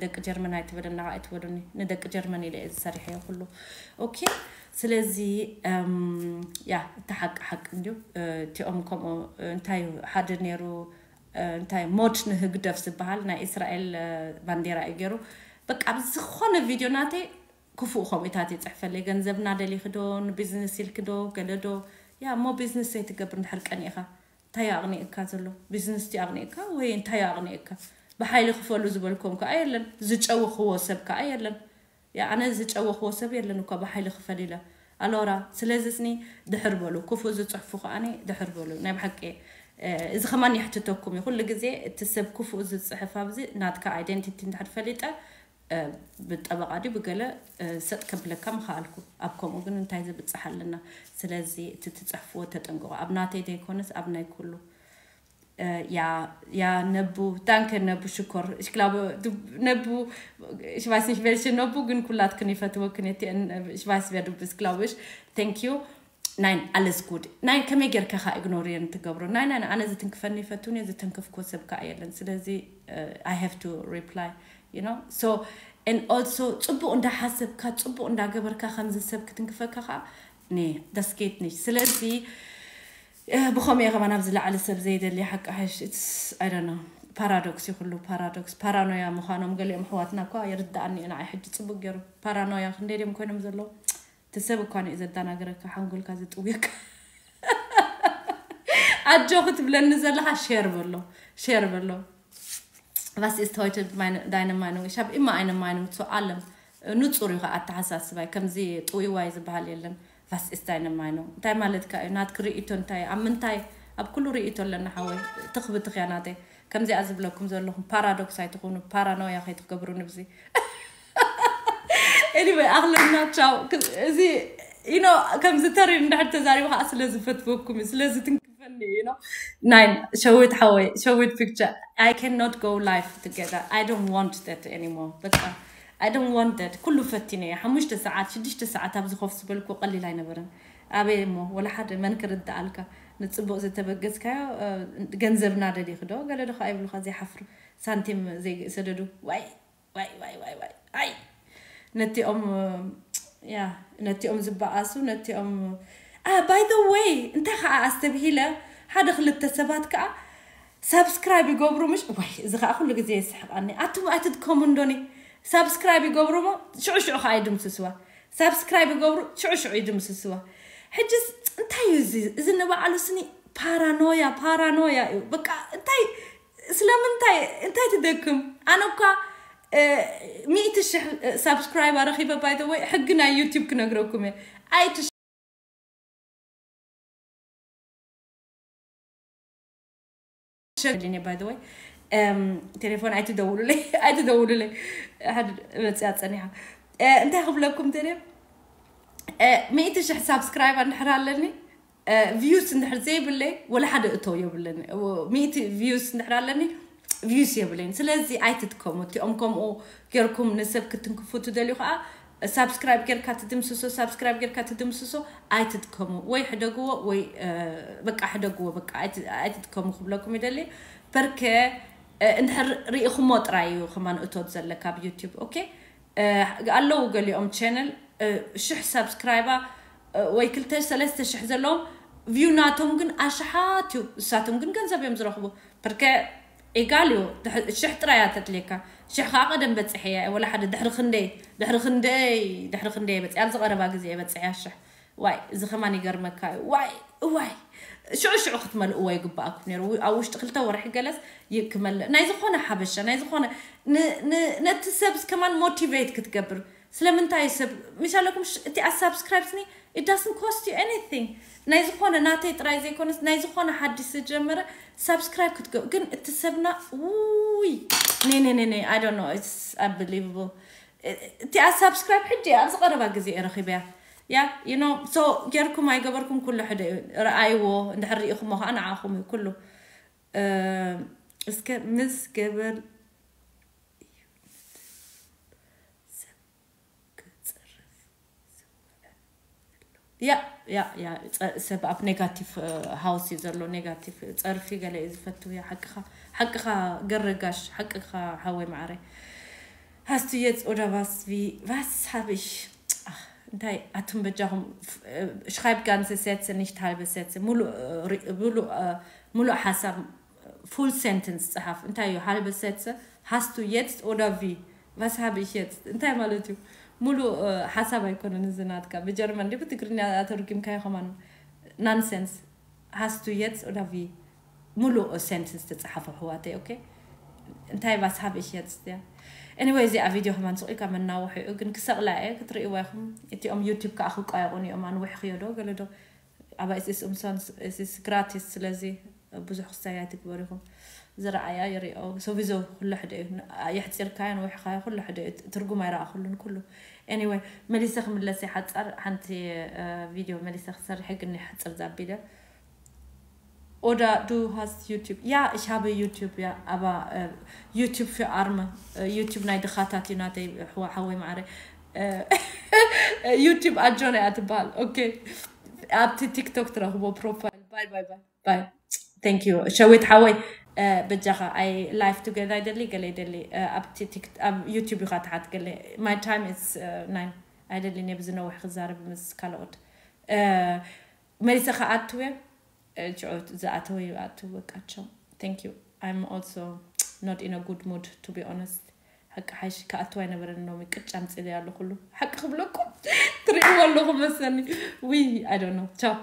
ደቂ ጀርመን ኣይትበለና ኣይትበሉኒ። ንደቂ ጀርመን ኢለ እየ ዝሰሪሐዮ ኩሉ። ኦኬ። ስለዚ ያ፣ እቲ ሓቂ ሓቂ እንድዩ። እቲኦም ከምኡ እንታይ ሓደ ነይሩ፣ እንታይ ሞድ ንህግደፍ ዝበሃል ናይ እስራኤል ባንዴራ እዩ ገይሩ። በቃ ኣብ ዝኾነ ቪድዮ ናተይ ክፉእ ከምኡታት ይፅሕፈለይ። ገንዘብና ደሊኽዶ፣ ንቢዝነስ ኢልክዶ፣ ገለዶ። ያ እሞ ቢዝነስ ዘይትገብር እንድሕር ቀኒእኻ እንታይ ኣቕኒእካ ዘሎ? ቢዝነስ ቲ ኣቕኒእካ ወይ እንታይ ኣቕኒእካ? ብሓይሊ ክፈሉ ዝበልኩም ከዓ የለን፣ ዝጨወኽዎ ሰብ ከዓ የለን። ያ ኣነ ዝጨወኽዎ ሰብ የለን እኳ ብሓይሊ ክፈል ኢለ። ኣሎራ ስለዚ ስኒ ድሕር በሉ፣ ክፉእ ዝፅሕፉ ከዓኒ ድሕር በሉ። ናይ ብሓቂ እዚ ከማን የሕትተኩም እዩ። ኩሉ ግዜ እቲ ሰብ ክፉእ ዝፅሕፍ ኣብዚ ናትካ ኣይደንቲቲ እንድሕር ፈሊጠ ብጠበቓ ድዩ ብገለ ሰጥ ከብለካ ምኸኣልኩ። ኣብ ከምኡ ግን እንታይ ዝብፅሕ ኣለና? ስለዚ እቲ ትፅሕፍዎ ተጠንቀቑ። ኣብ ናተይ ዘይኮነስ ኣብ ናይ ኩሉ። ያ ያ ነቡ ዳንከ ነቡ ሽኮር። Ich glaube, ነቡ, ich weiß nicht welche ነቡ ግን ኩላትክን ይፈትወክን እቲ ich weiß wer du bist, glaube ich. Thank you. Nein, alles gut. Nein, ከመይ ጌርካ ኢግኖር እየን ትገብሮ? ናይ ናይ ኣነ ዝትንክፈኒ ይፈትውኒ፣ ዝተንከፍኮ ሰብ ከዓ የለን። ስለዚ I have to reply, you know. So and also ፅቡቅ እንዳሓሰብካ ፅቡቅ እንዳገበርካ ከምዚ ሰብ ክትንክፈካ ከዓ ኔ ደስኬት ነሽ። ስለዚ ብኸምኡ ከማን ኣብ ዝለዓለ ሰብ ዘይደሊ ሓቂ ሓሽ it's I don't know. ፓራዶክስ ይኩሉ ፓራዶክስ፣ ፓራኖያ ምዃኖም ገሊኦም ኣሕዋትና እኳ ይርድኣኒ እዩ ንዓይ ሕጂ ፅቡቅ ገይሩ። ፓራኖያ ክንደይ ድዮም ኮይኖም ዘለዉ? እቲ ሰብ እኳ ንዩ ዘዳናግረካ ሓንጎልካ ዝጥውየካ። ኣጆኺ ትብለኒ ዘለኻ ሼር በሎ፣ ሼር በሎ። Was ist heute meine, deine Meinung? Ich habe immer eine Meinung zu allem. ንጹር እዩ ከዓ ኣተሓሳስባይ። ከምዚ ጥውይዋይ ዝበሃል የለን። Was ist deine Meinung? እንታይ ማለትካ እዩ? ናትክ ርእይቶ እንታይ? ኣብ ምንታይ? ኣብ ኩሉ ርእይቶ ኣለና ሓወይ። ትኽብትኽያ ናተይ። ከምዚኣ ዝብለኩም ዘለኹም ፓራዶክስ ኣይትኹኑ፣ ፓራኖያ ከይትገብሩ ንብዚ። Anyway ኣኽለና ቻው። እዚ you know ከምዚ ተሪር እንድሕር ተዛሪቡ ከዓ ስለ ዝፈትወኩም እዩ፣ ስለ ዝትንክፈኒ እዩ። You know ናይ ሸዊት ሓወይ፣ ሸዊት ፒክቸር። I cannot go live together. I don't want that anymore. በቃ I don't want that. ኩሉ ፈቲነ እየ። ሓሙሽተ ሰዓት ሽዱሽተ ሰዓት ኣብዚ ኮፍ ዝበልኩ ቀሊል ኣይነበረን። ኣበይ እሞ ወላ ሓደ መን ክርድኣልካ? ንፅቡቅ ዝተበገዝካዮ ገንዘብና ደሊኽዶ ገለ ዶ ከዓ ይብሉካ ዘይሓፍሩ ሳንቲም ዘይሰደዱ ዋይ ዋይ ዋይ ዋይ ዋይ ኣይ ነቲኦም ያ ነቲኦም ዝበኣሱ ነቲኦም by the way እንታይ ከዓ ኣስተብሂለ ሓደ ክልተ ሰባት ከዓ ሳብስክራይብ ይገብሩ ምሽ ወይ እዚ ከዓ ኩሉ ግዜ የስሕቃኒ ኣቱም ኣይትድከሙ እንዶኒ ሳብስክራይብ ይገብሩ ሞ ሽዑ ሽዑ ከዓ ይድምስስዋ ሳብስክራይብ ይገብሩ ሽዑ ሽዑ ይድምስስዋ ሕጂ እንታይ እዩ እዚ እዚ ንባዕሉ ስኒ ፓራኖያ ፓራኖያ እዩ በቃ እንታይ ስለምንታይ እንታይ ትደክም ኣነ እኳ ሚእቲ ሽሕ ሳብስክራይብ ኣረኺበ by the way ሕጊ ናይ ዩቲብ ክነግረኩም እየ ኣይት ሸግሊኒ by the way ቴሌፎን ኣይትደውሉለይ ኣይትደውሉለይ ሓደ መፅያ ፀኒሓ እንታይ ክብለኩም ቴሌ ሚእቲ ሽሕ ሳብስክራይብ እንድሕር ኣለኒ ቪዩስ እንድሕር ዘይብለይ ወላ ሓደ እቶ የብለኒ ሚእቲ ቪዩስ እንድሕር ኣለኒ ቪዩስ የብለይን ስለዚ ኣይትድከሙ እቲኦም ከምኡ ጌርኩም ንሰብ ክትንክፉ ትደልዩ ከዓ ሳብስክራይብ ጌርካ ትድምስሶ ሳብስክራይብ ጌርካ ትድምስሶ ኣይትድከሙ ወይ ሕደግዎ ወይ በቃ ሕደግዎ በቃ ኣይትድከሙ ክብለኩም ይደሊ በርከ እንድሕር ርኢኹሞ ጥራይ እዩ ከማን እቶት ዘለካ ኣብ ዩቲብ ኦኬ ኣለዉ ገሊኦም ቻነል ሽሕ ሳብስክራይባ ወይ ክልተ ሰለስተ ሽሕ ዘለዎም ቪው ናቶም ግን ኣሽሓት እዩ እሳቶም ግን ገንዘብ እዮም ዝረኽቡ ብርከ ኤጋል እዩ ሽሕ ጥራይ እያ ተድልየካ ሽሕ ከዓ ቀደም በፅሐ እያ ወላ ሓደ ድሕሪ ክንደይ ድሕሪ ክንደይ ድሕሪ ክንደይ በፂ ኣብዚ ቀረባ ግዜ በፅሐ እያ ሽሕ ዋይ እዚ ከማን ይገርመካ እዩ ዋይ እዋይ ሽዑ ሽዑ ክትመልእዎ ይግባኣኩም ነይሩ ኣብ ውሽጢ ክልተ ወርሒ ገለስ ክመልእ ናይ ዝኾነ ሓበሻ ናይ ዝኾነ ነቲ ሰብ ከማን ሞቲቬት ክትገብር ስለምንታይ ሰብ ምሽ ኣለኩም እቲኣ ሳብስክራይብ ስኒ it doesn't cost you anything ናይ ዝኾነ ናተይ ጥራይ ዘይኮነስ ናይ ዝኾነ ሓዲስ ዝጀመረ ሳብስክራይብ ክትገ ግን እቲ ሰብና ውይ ኔኔኔኔ I don't know it's unbelievable እቲኣ ሳብስክራይብ ሕጂ ኣብዚ ቀረባ ግዜ እየ ረኺበያ ያ you know so ጌርኩም ኣይገበርኩም ኩሉ ሕደ እዩ ረኣይዎ እንድሕር ርኢኹሞ ከዓ ንዓኹም እዩ ኩሉ እስከ ምስ ገበር ያ ያ ያ ሰብ ኣብ ኔጋቲቭ ሃውስ እዩ ዘሎ ኔጋቲቭ ፀርፊ ገለ እዩ ዝፈትው ያ ሓቅኻ ሓቅኻ ገረጋሽ ሓቅኻ ሓወይ ማዕረ Hast du jetzt oder was, wie, was habe ich? Ach, እንታይ ኣቱም በጃኹም? Schreib ganze Sätze, nicht halbe Sätze. ሙሉእ ሙሉእ ሙሉእ ሓሳብ፣ full sentence ጸሓፍ። እንታይ እዩ halbe Sätze? Hast du jetzt oder wie? Was habe ich jetzt? እንታይ ማለት እዩ? ሙሉእ ሓሳብ ኣይኮነን እዚ ናትካ። ብጀርመን ድዩ ብትግርኛ ኣተርጉምካዮ ከማን? Nonsens. Hast du jetzt oder wie? ሙሉእ sentence ተጻሓፉ ኣሕዋተይ። Okay? እንታይ was habe ich jetzt? Ja. Anyway፣ እዚኣ ቪድዮ ከማን ስቕ ኢልካ መናውሒ እዩ፣ ግን ክሰቕላ እየ፣ ክትርእይዋ ኢኹም። እቲኦም YouTube ከዓ ክቋየቑን እዮም። ኣንውሕ ክዮ ዶ ገለ ዶ? Aber es ist umsonst, es ist gratis። ስለዚ ብዙሕ ክስታይ ኣይትግበሩ ኢኹም። ዝረኣያ ይሪኦ። Sowieso ኩሉ ሓደ እዩ። የሕፂርካዮ ኣንውሕካዮ ኩሉ ሓደ እዩ። ትርጉም ኣይረኣኹሉን ኩሉ። Anyway፣ መሊሰ ክምለስ እየ። ሓፃር ሓንቲ ቪድዮ መሊሰ ክሰርሕ ግን ሓፅር ዛቢለ። Oder du hast YouTube? Ja, ich habe YouTube, ja, aber äh, YouTube für Arme, äh, YouTube ናይ ድኻታት እዩ ናተይ። ሓወይ ማዕረ። YouTube ኣጆና እያ ትበሃል። Okay፣ ኣብቲ ቲክቶክ ትረኽቦ profile። Bye bye bye bye። Thank you ሸዊት ሓወይ። በጃኻ፣ ኣይ ላይፍ ቱ ገለ ኣይደሊ፣ ገለ ኣይደሊ። ኣብቲ ቲክ ኣብ YouTube ኢኻ ትሓት ገለ። My time is nine። ኣይደሊን እየ ብዝነውሕ ክዛረብ ምስ ካልኦት። መሊሰ ከኣትው እየ። ጭዑ ዝኣተወ ይኣትው፣ በቃ ቻው። Thank you። I'm also not in a good mood, to be honest። ሓቂ ሓይሽ ክኣትው ኣይነበረን ሎሚ፣ ቅጫ ኣምጺእለይ ኣሎ ኩሉ። ሓቂ ክብለኩም ትርእይዎ ኣለኹም መሰኒ። ውይ፣ I don't know። ቻው።